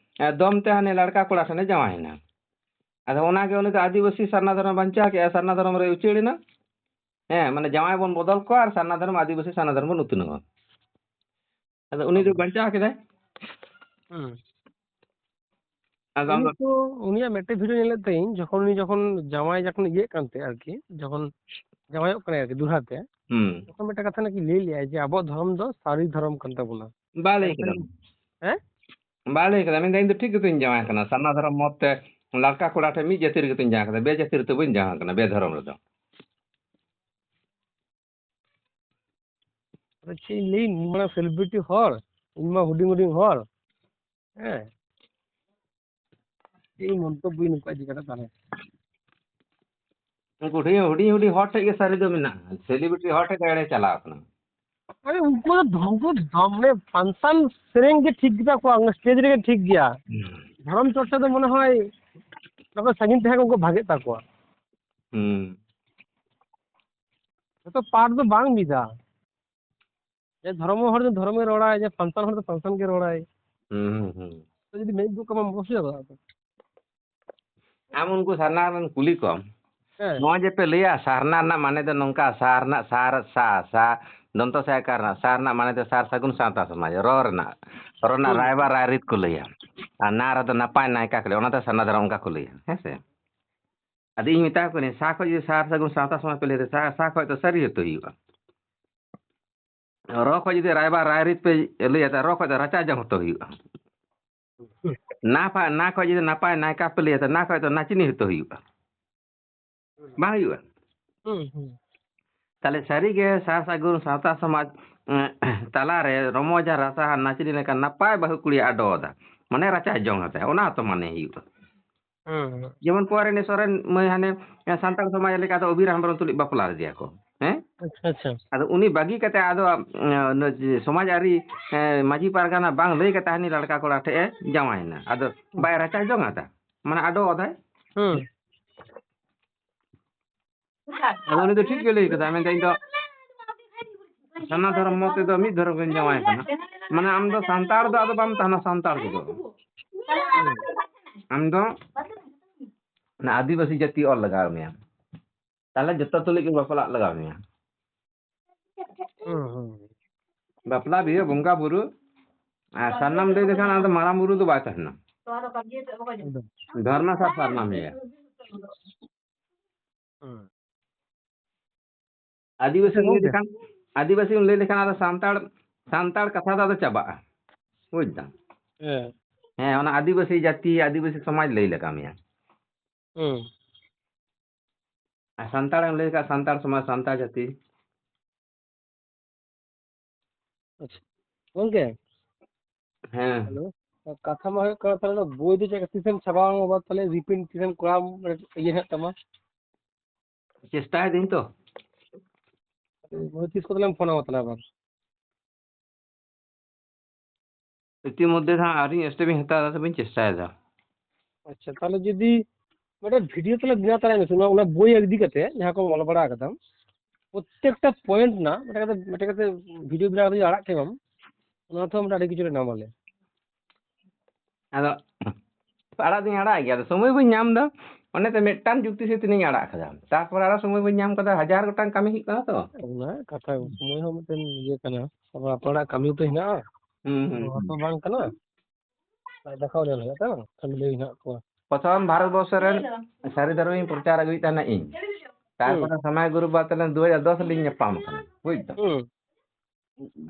ᱮ, ᱫᱚᱢ ᱛᱮ ᱦᱟᱱᱮ ᱞᱟᱲᱠᱟ ᱠᱚᱲᱟ ᱴᱷᱮᱱᱮ ᱡᱟᱶᱟᱭᱮᱱᱟ᱾ ᱟᱫᱚ ᱚᱱᱟᱜᱮ ᱩᱱᱤ ᱫᱚ ᱟᱹᱫᱤᱵᱟᱹᱥᱤ ᱥᱟᱨᱱᱟ ᱫᱷᱚᱨᱚᱢᱮ ᱵᱟᱧᱪᱟᱣ ᱠᱮᱜᱼᱟ, ᱥᱟᱨᱱᱟ ᱫᱷᱚᱨᱚᱢ ᱨᱮ ᱩᱪᱟᱹᱲ ᱮᱱᱟ᱾ ᱦᱮᱸ, ᱢᱟᱱᱮ ᱡᱟᱶᱟᱭ ᱵᱚᱱ ᱵᱚᱫᱚᱞ ᱠᱚᱣᱟ ᱟᱨ ᱥᱟᱨᱱᱟ ᱫᱷᱚᱨᱚᱢ, ᱟᱹᱫᱤᱵᱟᱹᱥᱤ ᱥᱟᱨᱱᱟ ᱫᱷᱚᱨᱚᱢ ᱵᱚᱱ ᱩᱛᱱᱟᱹᱣᱟ᱾ ᱟᱫᱚ ᱩᱱᱤ ᱫᱚ ᱦᱩᱸ᱾ ᱵᱟᱧᱪᱟᱣ ᱠᱮᱫᱟᱭ᱾ ᱦᱩᱸ᱾ ᱟᱫᱚ ᱟᱢ ᱩᱱᱤ ᱫᱚ ᱛᱚ, ᱩᱱᱤᱭᱟᱜ ᱢᱤᱫᱴᱮᱱ ᱵᱷᱤᱰᱤᱭᱳ ᱧᱮᱞᱮᱫ ᱛᱟᱭᱤᱧ, ᱡᱚᱠᱷᱚᱱ ᱩᱱᱤ ᱡᱚᱠᱷᱚᱱ ᱡᱟᱶᱟᱭ ᱡᱚᱠᱷᱚᱱ ᱤᱭᱟᱹᱜ ᱠᱟᱱ ᱛᱟᱭᱟ ᱟᱨᱠᱤ, ᱡᱚᱠᱷᱚᱱ ᱡᱟᱶᱟᱭᱚᱜ ᱠᱟᱱᱟᱭ ᱟᱨᱠᱤ ᱫᱩᱞᱦᱟ ᱛᱮ, ᱦᱩᱸ ᱛᱚᱠᱷᱚᱱ ᱢᱤᱫᱴᱮᱱ ᱠᱟᱛᱷᱟ ᱱᱟᱠᱤ ᱞᱟᱹᱭ ᱞᱮᱜᱼᱟᱭ ᱡᱮ ᱟᱵᱚᱣᱟᱜ ᱫᱷᱚᱨᱚᱢ ᱫᱚ ᱥᱟᱹᱨᱤ ᱫᱷᱚᱨᱚᱢ ᱠᱟᱱ ᱛᱟᱵᱚᱱᱟ᱾ ᱵᱟᱭ ᱞᱟᱹᱭ ᱠᱟᱫᱟ᱾ ᱢᱮᱱᱠᱷᱟᱱ, ᱦᱮᱸ? ᱵᱟᱭ ᱞᱟᱹᱭ ᱠᱟᱫᱟ᱾ ᱢᱮᱱᱫᱟ, "ᱤᱧ ᱫᱚ ᱴᱷᱤᱠ ᱜᱮᱛᱚᱧ ᱡᱟᱶᱟᱭ ᱠᱟᱱᱟ, ᱥᱟᱨᱱᱟ ᱫᱷᱚᱨᱚᱢ ᱢᱚᱛ ᱛᱮ ᱞᱟᱲᱠᱟ ᱠᱚᱲᱟ ᱴᱷᱮᱱ ᱢᱤᱫ ᱡᱟᱹᱛᱤ ᱨᱮᱜᱮ ᱛᱚᱧ ᱡᱟᱶᱟᱭ ᱠᱟᱱᱟ, ᱵᱮ ᱡᱟᱹᱛᱤ ᱨᱮᱛᱚ ᱵᱟᱹᱧ ᱡᱟᱶᱟᱭ ᱠᱟᱱᱟ, ᱵᱮ ᱫᱷᱚᱨᱚᱢ ᱨᱮᱫᱚ᱾" ᱟᱫᱚ ᱪᱮᱫ ᱤᱧ ᱞᱟᱹᱭ, ᱤᱧ ᱢᱟ ᱥᱮᱞᱤᱵᱨᱤᱴᱤ ᱦᱚᱲ, ᱤᱧ ᱢᱟ ᱦᱩᱰᱤᱧ ᱦᱩᱰᱤᱧ ᱦᱚᱲ, ᱦᱮᱸ, ᱪᱮᱫ ᱤᱧ ᱢᱚᱱᱛᱚᱵᱵᱚ ᱱᱩᱠᱩᱣᱟᱜ ᱤᱫᱤ ᱠᱟᱛᱮ ᱛᱟᱦᱚᱞᱮ? ᱩᱱᱠᱩ ᱦᱩᱰᱤᱧ ᱦᱩᱰᱤᱧ ᱦᱩᱰᱤᱧ ᱦᱚᱲ ᱴᱷᱮᱡ ᱜᱮ ᱥᱟᱹᱨᱤ ᱫᱚ ᱢᱮᱱᱟᱜᱼᱟ, ᱥᱮᱞᱤᱵᱨᱤᱴᱤ ᱦᱚᱲ ᱴᱷᱮᱡ ᱫᱚ ᱮᱲᱮ ᱪᱟᱞᱟᱣ ᱠᱟᱱᱟ᱾ ᱟᱨᱮ ᱩᱱᱠᱩ ᱫᱚ ᱩᱱᱠᱩ ᱫᱚᱢᱮ ᱯᱷᱟᱱᱥᱟᱱ ᱥᱮᱨᱮᱧ ᱜᱮ ᱴᱷᱤᱠ ᱜᱮᱛᱟ ᱠᱚᱣᱟ, ᱥᱴᱮᱡ ᱨᱮᱜᱮ ᱴᱷᱤᱠ ᱜᱮᱭᱟ᱾ ᱫᱷᱚᱨᱚᱢ ᱪᱚᱨᱪᱟ ᱫᱚ ᱢᱚᱱᱮ ᱦᱚᱭ ᱚᱠᱟ ᱥᱟᱺᱜᱤᱧ ᱛᱟᱦᱮᱸ ᱠᱚ ᱩᱱᱠᱩ ᱵᱷᱟᱜᱮᱜ ᱛᱟᱠᱚᱣᱟ᱾ ᱦᱩᱸ᱾ ᱡᱚᱛᱚ ᱯᱟᱴ ᱫᱚ ᱵᱟᱝ ᱢᱤᱫᱟ᱾ ᱡᱮ ᱫᱷᱚᱨᱚᱢ ᱦᱚᱲ ᱫᱚ ᱫᱷᱚᱨᱚᱢ ᱜᱮ ᱨᱚᱲᱟᱭ, ᱡᱮ ᱯᱷᱟᱱᱥᱟᱱ ᱦᱚᱲ ᱫᱚ ᱯᱷᱟᱱᱥᱟᱱ ᱜᱮ ᱨᱚᱲᱟᱭ᱾ ᱦᱩᱸ, ᱦᱩᱸ, ᱦᱩᱸ᱾ ᱛᱚ ᱡᱩᱫᱤ ᱢᱮᱫ ᱫᱩᱜ ᱠᱟᱢᱟᱢ ᱚᱵᱚᱥᱥᱳᱭ ᱨᱚᱲᱟ ᱛᱚ᱾ ᱟᱢ ᱩᱱᱠᱩ ᱥᱟᱨᱱᱟ ᱨᱮᱱ ᱠᱩᱞᱤ ᱠᱚᱢ᱾ ᱦᱮᱸ᱾ ᱱᱚᱣᱟ ᱡᱮ ᱯᱮ ᱞᱟᱹᱭᱟ ᱥᱟᱨᱱᱟ ᱨᱮᱱᱟᱜ ᱢᱟᱱᱮ ᱫᱚ ᱱᱚᱝᱠᱟ, ᱥᱟ ᱨᱮᱱᱟᱜ ᱥᱟ, ᱨ-, ᱥᱟ, ᱥᱟ, ᱫᱚᱱᱛᱚ ᱥᱟ ᱭᱟᱠᱟᱨ ᱨᱮᱱᱟᱜ ᱥᱟ ᱨᱮᱱᱟᱜ ᱢᱟᱱᱮ ᱫᱚ ᱥᱟᱨ ᱥᱟᱹᱜᱩᱱ ᱥᱟᱶᱛᱟ ᱥᱚᱢᱟᱡᱽ, ᱨᱚ ᱨᱮᱱᱟᱜ, ᱨᱚ ᱨᱮᱱᱟᱜ ᱦᱩᱸ᱾ ᱨᱟᱭᱵᱟᱨ ᱨᱟᱭᱨᱤᱛ ᱠᱚ ᱞᱟᱹᱭᱟ᱾ ᱟᱨ ᱱᱟ ᱨᱮᱫᱚ ᱱᱟᱯᱟᱭ ᱱᱟᱭᱠᱟ ᱠᱚ ᱞᱟᱹᱭᱟ, ᱚᱱᱟ ᱫᱚ ᱥᱟᱨᱱᱟ ᱫᱷᱚᱨᱚᱢ ᱚᱱᱠᱟ ᱠᱚ ᱞᱟᱹᱭᱟ, ᱦᱮᱸ ᱥᱮ? ᱟᱫᱚ ᱤᱧ ᱢᱮᱛᱟ ᱠᱚ ᱠᱟᱹᱱᱟᱹᱧ, ᱥᱟ ᱠᱷᱚᱡ ᱡᱩᱫᱤ ᱥᱟᱨ ᱥᱟᱹᱜᱩᱱ ᱥᱟᱶᱛᱟ ᱥᱚᱢᱟᱡᱽ ᱯᱮ ᱞᱟᱹᱭᱟ, ᱥᱟ, ᱥᱟ ᱠᱷᱚᱡ ᱫᱚ ᱥᱟᱹᱨᱤ ᱦᱚᱛᱚ ᱦᱩᱭᱩᱜᱼᱟ᱾ ᱨᱚ ᱠᱷᱚᱡ ᱡᱩᱫᱤ ᱨᱟᱭᱵᱟᱨ ᱨᱟᱭᱨᱤᱛ ᱯᱮ ᱞᱟᱹᱭᱟ, ᱛᱟ ᱨᱚ ᱠᱷᱚᱡ ᱫᱚ ᱨᱟᱪᱟ ᱡᱚᱝ ᱦᱚᱛᱚ ᱦᱩᱭᱩᱜᱼᱟ᱾ ᱱᱟ ᱯᱷᱟ-, ᱱᱟ ᱠᱷᱚᱡ ᱡᱩᱫᱤ ᱱᱟᱯᱟᱭ ᱱᱟᱭᱠᱟ ᱯᱮ ᱞᱟᱹᱭᱟ, ᱛᱟ ᱱᱟ ᱠᱷᱚᱡ ᱫᱚ ᱱᱟᱪᱤᱱᱤ ᱦᱚᱛᱚ ᱦᱩᱭᱩᱜᱼᱟ᱾ ᱵᱟᱝ ᱦᱩᱭᱩᱜᱼᱟ? ᱦᱩᱸ, ᱦᱩᱸ᱾ ᱛᱟᱦᱞᱮ ᱥᱟᱹᱨᱤᱜᱮ ᱥᱟᱨ ᱥᱟᱹᱜᱩᱱ ᱥᱟᱶᱛᱟ ᱥᱚᱢᱟᱡᱽ, ᱮᱸ, ᱛᱟᱞᱟᱨᱮ ᱨᱚᱢᱚᱡᱟ ᱨᱟᱥᱟ ᱟᱨ ᱱᱟᱪᱤᱱᱤ ᱞᱮᱠᱟ ᱱᱟᱯᱟᱭ ᱵᱟᱹᱦᱩ ᱠᱩᱲᱤ ᱟᱰᱚ ᱟᱫᱟ, ᱢᱟᱱᱮ ᱨᱟᱪᱟ ᱡᱚᱝ ᱟᱫᱟ, ᱚᱱᱟ ᱦᱚᱸᱛᱚ ᱢᱟᱱᱮ ᱦᱩᱭᱩᱜᱼᱟ᱾ ᱦᱩᱸ, ᱦᱩᱸ᱾ ᱡᱮᱢᱚᱱ ᱯᱚᱨᱮᱱᱤ ᱥᱚᱨᱮᱱ ᱢᱟᱹᱭ ᱦᱟᱱᱮ, ᱮᱸ, ᱥᱟᱱᱛᱟᱲ ᱥᱚᱢᱟᱡᱽ ᱞᱮᱠᱟ ᱫᱚ ᱚᱵᱤᱨᱟ ᱦᱮᱢᱵᱨᱚᱢ ᱛᱩᱞᱩᱡ ᱵᱟᱯᱞᱟ ᱞᱮᱫᱮᱭᱟ ᱠᱚ, ᱦᱮᱸ? ᱟᱪᱪᱷᱟ, ᱟᱪᱪᱷᱟ᱾ ᱟᱫᱚ ᱩᱱᱤ ᱵᱟᱹᱜᱤ ᱠᱟᱛᱮ ᱟᱫᱚ, ᱮᱸ, ᱚᱱᱟ ᱡᱮ ᱥᱚᱢᱟᱡᱽ ᱟᱹᱨᱤ, ᱮᱸ, ᱢᱟᱹᱡᱷᱤ ᱯᱟᱨᱜᱟᱱᱟ ᱵᱟᱝ ᱞᱟᱹᱭ ᱠᱟᱛᱮ ᱦᱟᱹᱱᱤ ᱞᱟᱲᱠᱟ ᱠᱚᱲᱟ ᱴᱷᱮᱡ ᱮ ᱡᱟᱶᱟᱭᱮᱱᱟ᱾ ᱟᱫᱚ ᱵᱟᱭ ᱨᱟᱪᱟ ᱡᱚᱝ ᱟᱫᱟ, ᱢᱟᱱᱮ ᱟᱰᱚ ᱟᱫᱟᱭ᱾ ᱦᱩᱸ᱾ ᱟᱫᱚ ᱩᱱᱤ ᱫᱚ ᱴᱷᱤᱠ ᱜᱮ ᱞᱟᱹᱭ ᱠᱟᱫᱟ, ᱢᱮᱱᱫᱟ, "ᱤᱧ ᱫᱚ ᱥᱟᱨᱱᱟ ᱫᱷᱚᱨᱚᱢ ᱢᱚᱛ ᱛᱮᱫᱚ ᱢᱤᱫ ᱫᱷᱚᱨᱚᱢ ᱨᱮᱱ ᱡᱟᱶᱟᱭ ᱠᱟᱱᱟ᱾" ᱢᱟᱱᱮ ᱟᱢ ᱫᱚ ᱥᱟᱱᱛᱟᱲ ᱫᱚ ᱟᱫᱚ ᱵᱟᱢ ᱛᱟᱦᱮᱱᱟ, ᱥᱟᱱᱛᱟᱲ ᱠᱚᱫᱚ᱾ ᱟᱢ ᱫᱚ ᱚᱱᱟ ᱟᱹᱫᱤᱵᱟᱹᱥᱤ ᱡᱟᱹᱛᱤ ᱚᱞ ᱞᱟᱜᱟᱣ ᱢᱮᱭᱟ, ᱛᱟᱦᱞᱮ ᱡᱚᱛᱚ ᱛᱩᱞᱩᱡ ᱜᱮ ᱵᱟᱯᱞᱟᱜ ᱞᱟᱜᱟᱣ ᱢᱮᱭᱟ᱾ ᱦᱩᱸ, ᱦᱩᱸ᱾ ᱵᱟᱯᱞᱟ ᱵᱤᱦᱟᱹ ᱵᱚᱸᱜᱟ ᱵᱩᱨᱩ ᱟᱨ ᱥᱟᱨᱱᱟᱢ ᱞᱟᱹᱭ ᱞᱮᱠᱷᱟᱱ ᱟᱫᱚ ᱢᱟᱨᱟᱝ ᱵᱩᱨᱩ ᱫᱚ ᱵᱟᱭ ᱛᱟᱦᱮᱱᱟ᱾ ᱮᱠᱫᱚᱢ᱾ ᱫᱷᱚᱨᱢᱟ ᱥᱟᱨ ᱥᱟᱨᱱᱟᱢ ᱦᱩᱭᱩᱜᱼᱟ᱾ ᱦᱩᱸ᱾ ᱟᱹᱫᱤᱵᱟᱹᱥᱤ ᱟᱪᱪᱷᱟ, ᱞᱟᱹᱭ ᱜᱚᱝᱠᱮ᱾ ᱞᱮᱠᱷᱟᱱ, ᱟᱹᱫᱤᱵᱟᱹᱥᱤᱢ ᱞᱟᱹᱭ ᱞᱮᱠᱷᱟᱱ ᱟᱫᱚ ᱥᱟᱱᱛᱟᱲ, ᱥᱟᱱᱛᱟᱲ ᱠᱟᱛᱷᱟ ᱫᱚ ᱟᱫᱚ ᱪᱟᱵᱟᱜᱼᱟ᱾ ᱵᱩᱡᱽ ᱫᱟᱢ? ᱦᱮᱸ᱾ ᱦᱮᱸ, ᱚᱱᱟ ᱟᱹᱫᱤᱵᱟᱹᱥᱤ ᱡᱟᱹᱛᱤ, ᱟᱹᱫᱤᱵᱟᱹᱥᱤ ᱥᱚᱢᱟᱡᱽ ᱞᱟᱹᱭ ᱞᱟᱜᱟᱣ ᱢᱮᱭᱟ᱾ ᱦᱩᱸ᱾ ᱟᱨ ᱥᱟᱱᱛᱟᱲᱮᱢ ᱞᱟᱹᱭ ᱠᱷᱟᱱ ᱥᱟᱱᱛᱟᱲ ᱥᱚᱢᱟᱡᱽ, ᱥᱟᱱᱛᱟᱲ ᱡᱟᱹᱛᱤ᱾ ᱟᱪᱪᱷᱟ᱾ ᱜᱚᱝᱠᱮ, ᱦᱮᱸ᱾ ᱦᱮᱞᱳ᱾ ᱠᱟᱛᱷᱟ ᱢᱟ ᱦᱩᱭᱩᱜ ᱠᱟᱱᱟ, ᱛᱟᱦᱞᱮ ᱚᱱᱟ ᱵᱳᱭ ᱫᱚ ᱪᱮᱫ ᱛᱤᱥᱮᱢ ᱪᱷᱟᱯᱟᱣᱟ ᱟᱵᱟᱨ, ᱛᱟᱦᱞᱮ reprint ᱛᱤᱥᱮᱢ ᱠᱚᱨᱟᱣᱟ, ᱤᱭᱟᱹ ᱦᱮᱱᱟᱜ ᱛᱟᱢᱟ? ᱪᱮᱥᱴᱟᱭ ᱫᱟᱹᱧ ᱛᱚ᱾ ᱛᱤᱥ ᱠᱚᱛᱮ ᱞᱟᱝ ᱯᱷᱳᱱ ᱟᱢᱟ ᱛᱟᱦᱞᱮ ᱟᱵᱟᱨ? ᱤᱛᱤᱢᱚᱫᱽᱫᱷᱮ ᱫᱚ ᱦᱟᱸᱜ ᱟᱹᱣᱨᱤᱧ step ᱤᱧ ᱦᱟᱛᱟᱣ ᱮᱫᱟ, ᱛᱚᱵᱮᱧ ᱪᱮᱥᱴᱟᱭᱮᱫᱟ᱾ ᱟᱪᱪᱷᱟ, ᱛᱟᱦᱞᱮ ᱡᱩᱫᱤ ᱢᱤᱫᱴᱮᱱ video ᱛᱟᱦᱞᱮ ᱵᱮᱱᱟᱣ ᱛᱟᱨᱟᱭ ᱢᱮᱥᱮ, ᱚᱱᱟ, ᱚᱱᱟ ᱵᱳᱭ ᱤᱫᱤ ᱠᱟᱛᱮ ᱡᱟᱦᱟᱸ ᱠᱚᱢ ᱚᱞ ᱵᱟᱲᱟ ᱟᱠᱟᱫᱟ, ᱯᱨᱚᱛᱛᱮᱠᱴᱟ point ᱨᱮᱱᱟᱜ ᱢᱤᱫᱴᱮᱱ ᱠᱟᱛᱮ, ᱢᱤᱫᱴᱮᱱ ᱠᱟᱛᱮ video ᱵᱮᱱᱟᱣ ᱠᱟᱛᱮ ᱟᱲᱟᱜ ᱠᱮᱢᱟᱢ, ᱚᱱᱟ ᱛᱮᱦᱚᱸ ᱢᱤᱫᱴᱮᱱ ᱟᱹᱰᱤ ᱠᱤᱪᱷᱩ ᱞᱮ ᱧᱟᱢ ᱟᱞᱮ᱾ ᱟᱫᱚ ᱟᱲᱟᱜ ᱫᱚᱧ ᱟᱲᱟᱜ ᱜᱮᱭᱟ, ᱟᱫᱚ ᱥᱚᱢᱚᱭ ᱵᱟᱹᱧ ᱧᱟᱢ ᱮᱫᱟ᱾ ᱚᱱᱮ ᱛᱚ ᱢᱤᱫᱴᱟᱝ ᱡᱩᱠᱛᱤ ᱥᱮ ᱛᱤᱱᱟᱹᱧ ᱟᱲᱟᱜ ᱠᱟᱫᱟ, ᱛᱟᱨᱯᱚᱨ ᱟᱨᱚ ᱥᱚᱢᱚᱭ ᱵᱟᱹᱧ ᱧᱟᱢ ᱠᱟᱫᱟ, ᱦᱟᱡᱟᱨ ᱜᱚᱴᱟᱝ ᱠᱟᱹᱢᱤ ᱦᱩᱭᱩᱜ ᱠᱟᱱᱟ ᱛᱚ᱾ ᱚᱱᱟ ᱠᱟᱛᱷᱟ, ᱥᱚᱢᱚᱭ ᱦᱚᱸ ᱢᱤᱫᱴᱮᱱ ᱤᱭᱟᱹ ᱠᱟᱱᱟ, ᱟᱵᱚ ᱟᱯᱱᱟᱨᱟᱜ ᱠᱟᱹᱢᱤ ᱛᱚ ᱦᱮᱱᱟᱜᱼᱟ, ᱦᱩᱸ, ᱦᱩᱸ, ᱱᱚᱣᱟ ᱦᱩᱸ᱾ ᱛᱚ ᱵᱟᱝ ᱠᱟᱱᱟ᱾ ᱟᱨ ᱫᱮᱠᱷᱟᱣ ᱧᱮᱞ ᱦᱩᱭᱩᱜᱼᱟ, ᱛᱚ ᱯᱷᱮᱢᱤᱞᱤ ᱦᱮᱱᱟᱜ ᱠᱚᱣᱟ᱾ ᱯᱨᱚᱛᱷᱚᱢ ᱵᱷᱟᱨᱚᱛ ᱵᱚᱨᱥᱚ ᱨᱮᱱ ᱥᱟᱹᱨᱤ ᱫᱷᱚᱨᱚᱢᱤᱧ ᱯᱨᱚᱪᱟᱨ ᱟᱹᱜᱩᱭᱮᱫ ᱛᱟᱦᱮᱱᱟ ᱤᱧ᱾ ᱦᱩᱸ᱾ ᱛᱟᱨᱯᱚᱨᱮ ᱥᱟᱢᱟᱭ ᱜᱩᱨᱩ ᱵᱟᱵᱟ ᱛᱟᱞᱮ ᱫᱩ ᱦᱟᱡᱟᱨ ᱫᱚᱥ ᱨᱮᱞᱤᱧ ᱧᱟᱯᱟᱢ ᱠᱟᱱᱟ, ᱵᱩᱡᱽ ᱫᱟᱢ? ᱦᱩᱸ᱾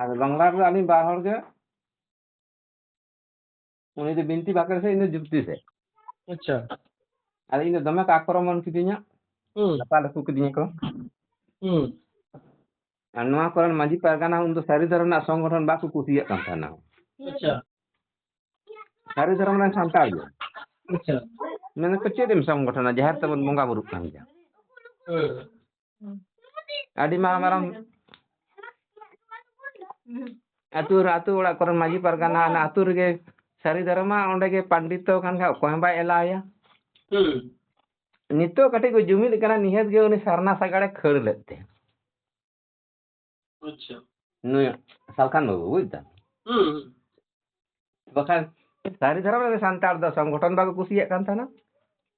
ᱟᱫᱚ ᱵᱟᱝᱞᱟ ᱨᱮᱫᱚ ᱟᱹᱞᱤᱧ ᱵᱟᱨ ᱦᱚᱲ ᱜᱮ, ᱩᱱᱤ ᱫᱚ ᱵᱤᱱᱛᱤ ᱵᱟᱠᱷᱮᱲ ᱥᱮ, ᱤᱧ ᱫᱚ ᱡᱩᱠᱛᱤ ᱥᱮ᱾ ᱟᱪᱪᱷᱟ᱾ ᱟᱫᱚ ᱤᱧ ᱫᱚ ᱫᱚᱢᱮ ᱠᱚ ᱟᱠᱨᱚᱢᱚᱱ ᱠᱤᱫᱤᱧᱟ, ᱦᱩᱸ᱾ ᱞᱟᱯᱟ ᱞᱟᱹᱯᱩ ᱠᱤᱫᱤᱧᱟ ᱠᱚ᱾ ᱦᱩᱸ᱾ ᱟᱨ ᱱᱚᱣᱟ ᱠᱚᱨᱮᱱ ᱢᱟᱹᱡᱷᱤ ᱯᱟᱨᱜᱟᱱᱟ ᱩᱱᱫᱚ ᱥᱟᱹᱨᱤ ᱫᱷᱚᱨᱚᱢ ᱨᱮᱱᱟᱜ ᱥᱚᱝᱜᱚᱴᱷᱚᱱ ᱵᱟᱠᱚ ᱠᱩᱥᱤᱭᱟᱜ ᱠᱟᱱ ᱛᱟᱦᱮᱱᱟ᱾ ᱟᱪᱪᱷᱟ᱾ ᱥᱟᱹᱨᱤ ᱫᱷᱚᱨᱚᱢ ᱨᱮᱱ ᱥᱟᱱᱛᱟᱲ ᱜᱮ᱾ ᱟᱪᱪᱷᱟ᱾ ᱢᱮᱱᱟ ᱠᱚ, "ᱪᱮᱫ ᱮᱢ ᱥᱚᱝᱜᱚᱴᱷᱚᱱᱟ? ᱡᱟᱦᱮᱨ ᱛᱟᱵᱚᱱ ᱵᱚᱸᱜᱟ ᱵᱩᱨᱩᱜ ᱠᱟᱱ ᱜᱮᱭᱟ᱾" ᱦᱩᱸ᱾ ᱟᱹᱰᱤ ᱢᱟᱨᱟᱝ ᱢᱟᱨᱟᱝ ᱟᱹᱛᱩ, ᱟᱹᱛᱩ ᱚᱲᱟᱜ ᱠᱚᱨᱮᱱ ᱢᱟᱹᱡᱷᱤ ᱯᱟᱨᱜᱟᱱᱟ, ᱚᱱᱟ ᱟᱹᱛᱩ ᱨᱮᱜᱮ ᱥᱟᱹᱨᱤ ᱫᱷᱚᱨᱚᱢᱟ, ᱚᱸᱰᱮ ᱜᱮ ᱯᱟᱱᱰᱤᱛᱚ ᱠᱟᱱ ᱠᱷᱟᱡ ᱚᱠᱚᱭ ᱦᱚᱸ ᱵᱟᱭ ᱮᱞᱟᱣᱮᱭᱟ᱾ ᱦᱩᱸ᱾ ᱱᱤᱛᱚᱜ ᱠᱟᱹᱴᱤᱡ ᱠᱚ ᱡᱩᱢᱤᱫ ᱠᱟᱱᱟ, ᱱᱤᱦᱟᱹᱛ ᱜᱮ ᱩᱱᱤ ᱥᱟᱨᱱᱟ ᱥᱟᱜᱟᱲᱮ ᱠᱷᱟᱹᱲ ᱞᱮᱫ ᱛᱮ᱾ ᱟᱪᱪᱷᱟ᱾ ᱱᱩᱭ ᱥᱟᱞᱠᱷᱟᱱ ᱵᱟᱹᱵᱩ, ᱵᱩᱡᱽ ᱫᱟᱢ? ᱦᱩᱸ, ᱦᱩᱸ᱾ ᱵᱟᱠᱷᱟᱱ ᱥᱟᱹᱨᱤ ᱫᱷᱚᱨᱚᱢ ᱨᱮ ᱥᱟᱱᱛᱟᱲ ᱫᱚ ᱥᱚᱝᱜᱚᱴᱷᱚᱱ ᱵᱟᱠᱚ ᱠᱩᱥᱤᱭᱟᱜ ᱠᱟᱱ ᱛᱟᱦᱮᱱᱟ᱾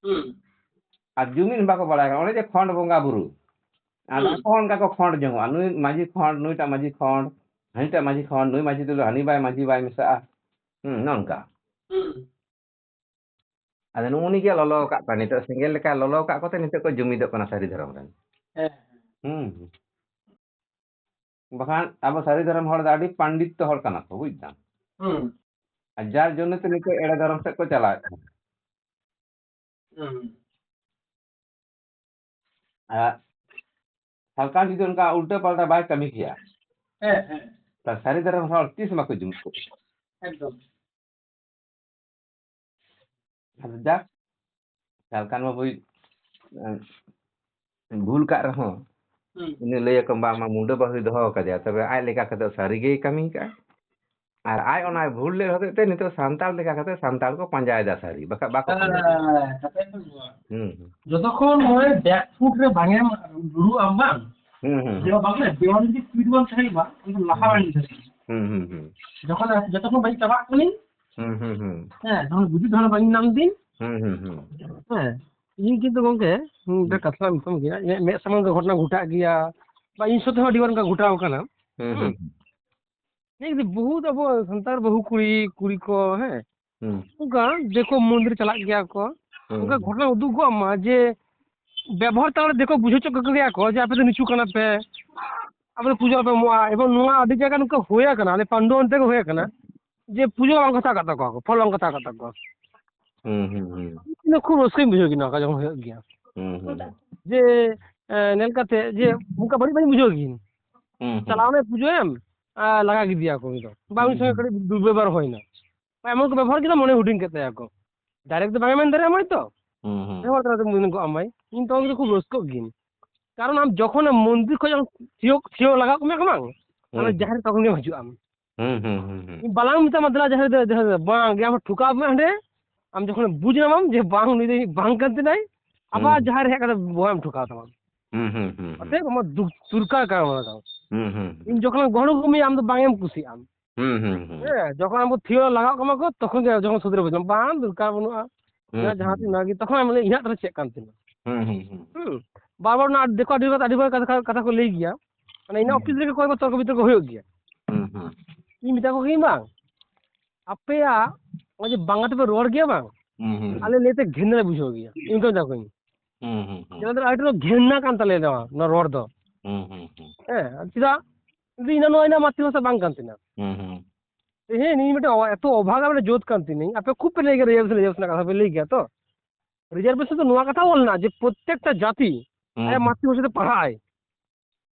ᱦᱩᱸ᱾ ᱟᱨ ᱡᱩᱢᱤᱫ ᱵᱟᱠᱚ ᱵᱟᱲᱟᱭᱟ, ᱚᱱᱮ ᱡᱮ ᱠᱷᱚᱸᱰ ᱵᱚᱸᱜᱟ ᱵᱩᱨᱩ᱾ ᱟᱨ ᱦᱩᱸ᱾ ᱟᱠᱚ ᱦᱚᱸ ᱚᱱᱠᱟ ᱠᱚ ᱠᱷᱚᱸᱰ ᱡᱚᱝᱚᱜᱼᱟ, ᱱᱩᱭ ᱢᱟᱹᱡᱷᱤ ᱠᱷᱚᱸᱰ, ᱱᱩᱭᱴᱟᱜ ᱢᱟᱹᱡᱷᱤ ᱠᱷᱚᱸᱰ, ᱦᱟᱹᱱᱤᱴᱟᱜ ᱢᱟᱹᱡᱷᱤ ᱠᱷᱚᱸᱰ, ᱱᱩᱭ ᱢᱟᱹᱡᱷᱤ ᱛᱩᱞᱩᱡ ᱦᱟᱹᱱᱤ ᱵᱟᱭ ᱢᱟᱹᱡᱷᱤ ᱵᱟᱭ ᱢᱮᱥᱟᱜᱼᱟ᱾ ᱦᱩᱸ, ᱱᱚᱝᱠᱟ᱾ ᱦᱩᱸ᱾ ᱟᱫᱚ ᱱᱩᱜᱼᱩ ᱱᱤ ᱜᱮ ᱞᱚᱞᱚ ᱟᱠᱟᱫ ᱠᱚᱣᱟ, ᱱᱤᱛᱚᱜ ᱥᱮᱸᱜᱮᱞ ᱞᱮᱠᱟ ᱞᱚᱞᱚ ᱟᱠᱟᱫ ᱠᱚᱛᱮ ᱱᱤᱛᱚᱜ ᱠᱚ ᱡᱩᱢᱤᱫᱚᱜ ᱠᱟᱱᱟ ᱥᱟᱹᱨᱤ ᱫᱷᱚᱨᱚᱢ ᱨᱮᱱ᱾ ᱦᱮᱸ᱾ ᱦᱩᱸ᱾ ᱵᱟᱠᱷᱟᱱ ᱟᱵᱚ ᱥᱟᱹᱨᱤ ᱫᱷᱚᱨᱚᱢ ᱦᱚᱲ ᱫᱚ ᱟᱹᱰᱤ ᱯᱟᱱᱰᱤᱛ ᱦᱚᱲ ᱠᱟᱱᱟ ᱠᱚ, ᱵᱩᱡ ᱫᱟᱢ᱾ ᱦᱩᱸ᱾ ᱟᱨ ᱡᱟᱨ ᱡᱚᱱᱱᱚ ᱛᱮ ᱱᱤᱛᱚᱜ ᱮᱲᱮ ᱫᱷᱚᱨᱚᱢ ᱥᱮᱫ ᱠᱚ ᱪᱟᱞᱟᱣᱮᱫ ᱠᱟᱱᱟ᱾ ᱦᱩᱸ᱾ ᱟᱨ ᱥᱚᱨᱠᱟᱨ ᱡᱩᱫᱤ ᱚᱱᱠᱟ ᱩᱞᱴᱟᱹ ᱯᱟᱞᱴᱟ ᱵᱟᱭ ᱠᱟᱹᱢᱤ ᱠᱮᱭᱟ, ᱦᱮᱸ, ᱦᱮᱸ᱾ ᱛᱟᱦᱞᱮ ᱥᱟᱹᱨᱤ ᱫᱷᱚᱨᱚᱢ ᱦᱚᱲ ᱛᱤᱥ ᱵᱟᱠᱚ ᱡᱩᱢᱤᱫ ᱠᱚᱜ ᱠᱮᱭᱟ᱾ ᱮᱠᱫᱚᱢ᱾ ᱟᱫᱚ ᱡᱟᱠ, ᱥᱟᱞᱠᱷᱟᱱ ᱵᱟᱹᱵᱩᱭ, ᱮᱸ, ᱵᱷᱩᱞ ᱠᱟᱜ ᱨᱮᱦᱚᱸ, ᱦᱩᱸ᱾ ᱩᱱᱤ ᱞᱟᱹᱭ ᱟᱠᱚ, "ᱵᱟᱝ, ᱢᱟ ᱢᱩᱱᱰᱟᱹ ᱵᱟᱹᱦᱩᱭ ᱫᱚᱦᱚ ᱟᱠᱟᱫᱮᱭᱟ, ᱛᱚᱵᱮ ᱟᱡ ᱞᱮᱠᱟ ᱠᱟᱛᱮ ᱥᱟᱹᱨᱤ ᱜᱮᱭ ᱠᱟᱹᱢᱤ ᱠᱟᱜᱼᱟ᱾ ᱟᱨ ᱟᱡ ᱚᱱᱟ ᱵᱷᱩᱞ ᱞᱮᱫ ᱦᱚᱛᱮᱡ ᱛᱮ ᱱᱤᱛᱚᱜ ᱥᱟᱱᱛᱟᱲ ᱞᱮᱠᱟ ᱠᱟᱛᱮ ᱥᱟᱱᱛᱟᱲ ᱠᱚ ᱯᱟᱸᱡᱟᱭᱮᱫᱟ ᱥᱟᱹᱨᱤ, ᱵᱟᱠᱷᱟᱡ ᱵᱟᱠᱚ ᱯᱟᱸᱡᱟᱭᱮᱫᱟ᱾" ᱦᱮᱸ, ᱠᱟᱛᱷᱟ ᱫᱚ ᱱᱚᱣᱟ᱾ ᱦᱩᱸ, ᱦᱩᱸ᱾ ᱡᱚᱛᱚᱠᱷᱚᱱ ᱱᱚᱜᱼᱚᱭ back foot ᱨᱮ ᱵᱟᱝ ᱮᱢ ᱫᱩᱲᱩᱵ ᱟᱢ ᱵᱟᱝ? ᱦᱩᱸ, ᱦᱩᱸ, ᱡᱮ ᱦᱩᱸ᱾ ᱵᱟᱝ ᱞᱮ, ᱵᱮᱭᱟᱢ ᱡᱩᱫᱤ fit ᱵᱟᱝ ᱛᱟᱦᱮᱸ ᱠᱚᱜᱼᱟ, ᱩᱱᱤ ᱫᱚ ᱞᱟᱦᱟ ᱦᱩᱸ, ᱵᱟᱝ ᱦᱩᱸ᱾ ᱤᱫᱤ ᱫᱟᱲᱮᱭᱟᱜᱼᱟ᱾ ᱦᱩᱸ, ᱦᱩᱸ, ᱦᱩᱸ᱾ ᱡᱚᱠᱷᱚᱱ, ᱡᱚᱛᱚᱠᱷᱚᱱ ᱵᱟᱹᱧ ᱪᱟᱵᱟᱜ ᱠᱟᱹᱱᱟᱹᱧ, ᱦᱩᱸ, ᱦᱩᱸ, ᱦᱩᱸ᱾ ᱦᱮᱸ, ᱡᱚᱠᱷᱚᱱ ᱵᱩᱡᱩᱫ ᱦᱚᱲ ᱵᱟᱹᱧ ᱧᱟᱢ ᱫᱤᱱ, ᱦᱩᱸ, ᱦᱩᱸ, ᱦᱩᱸ᱾ ᱦᱮᱸ, ᱤᱧ ᱠᱤᱱᱛᱩ ᱜᱚᱝᱠᱮ, ᱦᱩᱸ, ᱢᱤᱫᱴᱟᱝ ᱦᱩᱸ᱾ ᱠᱟᱛᱷᱟ ᱢᱮᱛᱟᱢ ᱜᱮᱭᱟ, ᱤᱧᱟᱹᱜ ᱢᱮᱫ ᱥᱟᱢᱟᱝ ᱨᱮ ᱜᱷᱚᱴᱚᱱᱟ ᱜᱷᱚᱴᱟᱜ ᱜᱮᱭᱟ, ᱵᱟ ᱤᱧ ᱥᱟᱶᱛᱮ ᱦᱚᱸ ᱟᱹᱰᱤ ᱵᱟᱨ ᱚᱱᱠᱟ ᱜᱷᱚᱴᱟᱣ ᱠᱟᱱᱟ᱾ ᱦᱩᱸ, ᱦᱩᱸ᱾ ᱦᱩᱸ, ᱦᱩᱸ᱾ ᱱᱤᱭᱟᱹ ᱠᱤᱱᱛᱩ ᱵᱚᱦᱩᱛ ᱟᱵᱚ ᱥᱟᱱᱛᱟᱲ ᱵᱟᱹᱦᱩ ᱠᱩᱲᱤ, ᱠᱩᱲᱤ ᱠᱚ, ᱦᱮᱸ, ᱦᱩᱸ᱾ ᱚᱱᱠᱟ ᱫᱤᱠᱩ ᱢᱚᱱᱫᱤᱨ ᱪᱟᱞᱟᱜ ᱜᱮᱭᱟ ᱠᱚ, ᱦᱩᱸ, ᱚᱱᱠᱟ ᱦᱩᱸ᱾ ᱜᱷᱚᱴᱚᱱᱟ ᱩᱫᱩᱜᱚᱜ ᱢᱟ ᱡᱮ ᱵᱮᱵᱚᱦᱟᱨ ᱛᱟᱞᱟ ᱨᱮ ᱫᱤᱠᱩ ᱵᱩᱡᱷᱟᱹᱣ ᱦᱚᱪᱚ ᱠᱚ ᱜᱮᱭᱟ ᱠᱚ ᱡᱮ ᱟᱯᱮ ᱫᱚ ᱱᱤᱪᱩ ᱠᱟᱱᱟ ᱯᱮ, ᱟᱯᱮ ᱫᱚ ᱯᱩᱡᱟᱹ ᱵᱟᱯᱮ ᱮᱢᱚᱜᱼᱟ᱾ ᱮᱵᱚᱝ ᱱᱚᱣᱟ ᱟᱹᱰᱤ ᱡᱟᱭᱜᱟ ᱱᱚᱝᱠᱟ ᱦᱩᱭ ᱟᱠᱟᱱᱟ, ᱟᱞᱮ ᱯᱟᱱᱰᱩᱣᱟ ᱚᱱᱛᱮ ᱜᱮ ᱦᱩᱭ ᱟᱠᱟᱱᱟ ᱡᱮ ᱯᱩᱡᱟᱹ ᱵᱟᱝ ᱠᱚ ᱦᱟᱛᱟᱣ ᱟᱠᱟᱫ ᱛᱟᱠᱚᱣᱟ ᱠᱚ, ᱯᱷᱚᱞ ᱵᱟᱝ ᱠᱚ ᱦᱟᱛᱟᱣ ᱟᱠᱟᱫ ᱛᱟᱠᱚᱣᱟ᱾ ᱦᱩᱸ, ᱦᱩᱸ, ᱦᱩᱸ᱾ ᱤᱧ ᱫᱚ ᱠᱷᱩᱵ ᱨᱟᱹᱥᱠᱟᱹᱧ ᱵᱩᱡᱷᱟᱹᱣ ᱠᱮᱫᱟ ᱚᱱᱠᱟ ᱡᱚᱠᱷᱚᱱ ᱦᱩᱭᱩᱜ ᱜᱮᱭᱟ᱾ ᱦᱩᱸ, ᱦᱩᱸ, ᱦᱩᱸ᱾ ᱡᱮ, ᱮ, ᱧᱮᱞ ᱠᱟᱛᱮ ᱡᱮ ᱚᱱᱠᱟ ᱵᱟᱹᱲᱤᱡ ᱵᱟᱹᱧ ᱵᱩᱡᱷᱟᱹᱣ ᱜᱮᱭᱟ᱾ ᱦᱩᱸ, ᱦᱩᱸ᱾ ᱪᱟᱞᱟᱣ ᱱᱟᱭ ᱯᱩᱡᱟᱹ ᱮᱢ, ᱟᱨ ᱞᱟᱜᱟ ᱜᱤᱰᱤᱭᱟ ᱠᱚ ᱩᱱᱤ ᱫᱚ᱾ ᱵᱟ ᱩᱱᱤ ᱦᱩᱸ, ᱥᱚᱸᱜᱮ ᱦᱩᱸ᱾ ᱠᱟᱹᱴᱤᱡ ᱫᱩᱨᱵᱮᱵᱚᱦᱟᱨ ᱦᱩᱭᱱᱟ᱾ ᱵᱟ ᱮᱢᱚᱱ ᱠᱚ ᱵᱮᱵᱚᱦᱟᱨ ᱠᱮᱫᱟ, ᱢᱚᱱᱮ ᱦᱩᱰᱤᱧ ᱠᱮᱫ ᱛᱟᱭᱟ ᱠᱚ᱾ Direct ᱫᱚ ᱵᱟᱝ ᱮ ᱢᱮᱱ ᱫᱟᱲᱮᱭᱟᱢᱟᱭ ᱛᱚ᱾ ᱦᱩᱸ, ᱦᱩᱸ᱾ ᱵᱮᱵᱚᱦᱟᱨ ᱛᱟᱞᱟᱛᱮ ᱢᱮᱱ ᱜᱚᱜ ᱟᱢᱟᱭ᱾ ᱤᱧ ᱛᱚ ᱩᱱ ᱫᱚ ᱠᱷᱩᱵ ᱨᱟᱹᱥᱠᱟᱹᱜ ᱜᱤᱭᱟᱹᱧ᱾ ᱠᱟᱨᱚᱱ ᱟᱢ ᱡᱚᱠᱷᱚᱱ ᱢᱚᱱᱫᱤᱨ ᱠᱷᱚᱱ ᱟᱢ ᱛᱷᱤᱭᱳ, ᱛᱷᱤᱭᱳ ᱞᱟᱜᱟᱜ ᱢᱮ ᱵᱟᱝ, ᱟᱢ ᱦᱩᱸ, ᱫᱚ ᱦᱩᱸ᱾ ᱡᱟᱦᱮᱨ ᱛᱚᱠᱷᱚᱱ ᱜᱮᱢ ᱦᱤᱡᱩᱜ ᱟᱢ᱾ ᱦᱩᱸ, ᱦᱩᱸ, ᱦᱩᱸ, ᱦᱩᱸ᱾ ᱤᱧ ᱵᱟᱞᱟᱝ ᱢᱮᱛᱟᱢᱟ, "ᱫᱮᱞᱟ ᱡᱟᱦᱮᱨ ᱫᱚ, ᱡᱟᱦᱮᱨ ᱫᱚ", ᱵᱟᱝ ᱜᱮ, ᱟᱢ ᱴᱷᱚᱠᱟᱣ ᱢᱮ ᱦᱟᱸᱰᱮ᱾ ᱟᱢ ᱡᱚᱠᱷᱚᱱ ᱵᱩᱡᱽ ᱧᱟᱢᱟᱢ ᱡᱮ ᱵᱟᱝ, ᱱᱩᱭ ᱫᱚ ᱤᱧ ᱵᱟᱝ ᱠᱟᱱ ᱛᱤᱧᱟᱭ, ᱟᱵᱟᱨ ᱦᱩᱸ᱾ ᱡᱟᱦᱮᱨ ᱦᱮᱡ ᱠᱟᱛᱮ ᱵᱚᱦᱚᱜ ᱮᱢ ᱴᱷᱚᱠᱟᱣ ᱛᱟᱢᱟ᱾ ᱦᱩᱸ, ᱦᱩᱸ, ᱦᱩᱸ, ᱦᱩᱸ᱾ ᱚᱛᱮᱵ ᱟᱢᱟᱜ ᱫᱩᱠ ᱫᱚᱨᱠᱟᱨ ᱠᱟᱱᱟ ᱚᱱᱟ ᱫᱚ᱾ ᱦᱩᱸ, ᱦᱩᱸ, ᱦᱩᱸ᱾ ᱤᱧ ᱡᱚᱠᱷᱚᱱ ᱜᱚᱦᱚᱲ ᱟᱹᱜᱩ ᱢᱮᱭᱟ, ᱟᱢ ᱫᱚ ᱵᱟᱝ ᱮᱢ ᱠᱩᱥᱤᱜᱼᱟᱢ᱾ ᱦᱩᱸ, ᱦᱩᱸ, ᱦᱩᱸ᱾ ᱦᱮᱸ, ᱡᱚᱠᱷᱚᱱ ᱟᱢ ᱠᱚ ᱛᱷᱤᱭᱳ ᱞᱟᱜᱟᱣ ᱠᱟᱢᱟ ᱠᱚ, ᱛᱚᱠᱷᱚᱱ ᱜᱮ ᱡᱚᱠᱷᱚᱱ ᱥᱩᱫᱷᱨᱟᱹ ᱵᱩᱡᱷᱟᱹᱣ ᱧᱟᱢᱟ, ᱵᱟᱝ ᱫᱚᱨᱠᱟᱨ ᱵᱟᱹᱱᱩᱜᱼᱟ᱾ ᱦᱩᱸ, ᱦᱮᱸ, ᱡᱟᱦᱟᱸ ᱦᱩᱸ᱾ ᱛᱤᱱᱟᱹᱜ ᱜᱮ, ᱛᱚᱠᱷᱚᱱ ᱟᱢ ᱞᱟᱹᱭᱟ, "ᱤᱧᱟᱹᱜ ᱛᱟᱦᱞᱮ ᱪᱮᱫ ᱠᱟᱱ ᱛᱤᱧᱟ?" ᱦᱩᱸ, ᱦᱩᱸ, ᱦᱩᱸ᱾ ᱦᱩᱸ᱾ ᱵᱟᱨ ᱵᱟᱨ ᱚᱱᱟ ᱫᱤᱠᱩ ᱟᱹᱰᱤ ᱵᱟᱨ, ᱟᱹᱰᱤ ᱵᱟᱨ ᱠᱟᱛᱷᱟ, ᱠᱟᱛᱷᱟ ᱠᱚ ᱞᱟᱹᱭ ᱜᱮᱭᱟ᱾ ᱢᱟᱱᱮ ᱤᱧᱟᱹᱜ ᱦᱩᱸ᱾ ᱚᱯᱷᱤᱥ ᱨᱮᱜᱮ ᱠᱚᱭᱮᱠ ᱵᱚᱪᱷᱚᱨ ᱛᱚᱨᱠᱚ ᱵᱤᱛᱚᱨᱠᱚ ᱦᱩᱭᱩᱜ ᱜᱮᱭᱟ᱾ ᱦᱩᱸ, ᱦᱩᱸ᱾ ᱤᱧ ᱢᱮᱛᱟ ᱠᱚ ᱜᱤᱭᱟᱹᱧ, "ᱵᱟᱝ, ᱟᱯᱮᱭᱟᱜ ᱱᱚᱜᱼᱚᱭ ᱡᱮ ᱵᱟᱝᱞᱟ ᱛᱮᱯᱮ ᱨᱚᱲ ᱜᱮᱭᱟ ᱵᱟᱝ, ᱦᱩᱸ, ᱦᱩᱸ, ᱦᱩᱸ᱾ ᱟᱞᱮ ᱞᱟᱹᱭᱛᱮ ᱜᱷᱮᱱᱱᱟ ᱞᱮ ᱵᱩᱡᱷᱟᱹᱣ ᱜᱮᱭᱟ, ᱤᱧ ᱫᱚ ᱢᱮᱛᱟ ᱠᱚᱣᱟᱧ᱾ ᱦᱩᱸ, ᱦᱩᱸ, ᱦᱩᱸ᱾ ᱡᱟᱦᱟᱸ ᱫᱚ ᱟᱹᱰᱤ ᱨᱚᱠᱚᱢ ᱜᱷᱮᱱᱱᱟ ᱠᱟᱱ ᱛᱟᱞᱮᱭᱟ ᱱᱚᱣᱟ, ᱱᱚᱣᱟ ᱨᱚᱲ ᱫᱚ᱾ ᱦᱩᱸ, ᱦᱩᱸ, ᱦᱩᱸ᱾ ᱦᱮᱸ, ᱪᱮᱫᱟᱜ? ᱤᱧ ᱫᱚ ᱤᱧ ᱫᱚ ᱱᱚᱣᱟ ᱤᱧᱟᱹᱜ ᱢᱟᱛᱨᱤᱵᱷᱟᱥᱟ ᱵᱟᱝ ᱠᱟᱱ ᱛᱤᱧᱟ᱾ ᱦᱩᱸ, ᱦᱩᱸ᱾ ᱛᱮᱦᱮᱧ ᱤᱧ ᱢᱤᱫᱴᱮᱱ ᱚ-, ᱮᱛᱚ ᱚᱵᱷᱟᱜᱟ ᱢᱤᱫᱴᱮᱱ ᱡᱟᱹᱛ ᱠᱟᱱ ᱛᱤᱧᱟᱹᱧ, ᱟᱯᱮ ᱠᱷᱩᱵ ᱯᱮ ᱞᱟᱹᱭ ᱜᱮᱭᱟ, reservation, reservation ᱨᱮᱱᱟᱜ ᱠᱟᱛᱷᱟ ᱯᱮ ᱞᱟᱹᱭ ᱜᱮᱭᱟ ᱛᱚ᱾ Reservation ᱫᱚ ᱱᱚᱣᱟ ᱠᱟᱛᱷᱟ ᱚᱞ ᱞᱮᱱᱟ ᱡᱮ ᱯᱨᱚᱛᱛᱮᱠᱴᱟ ᱡᱟᱹᱛᱤ ᱦᱩᱸ, ᱟᱭᱟᱜ ᱦᱩᱸ᱾ ᱢᱟᱛᱨᱤᱵᱷᱟᱥᱟ ᱛᱮ ᱯᱟᱲᱦᱟᱜ ᱟᱭ᱾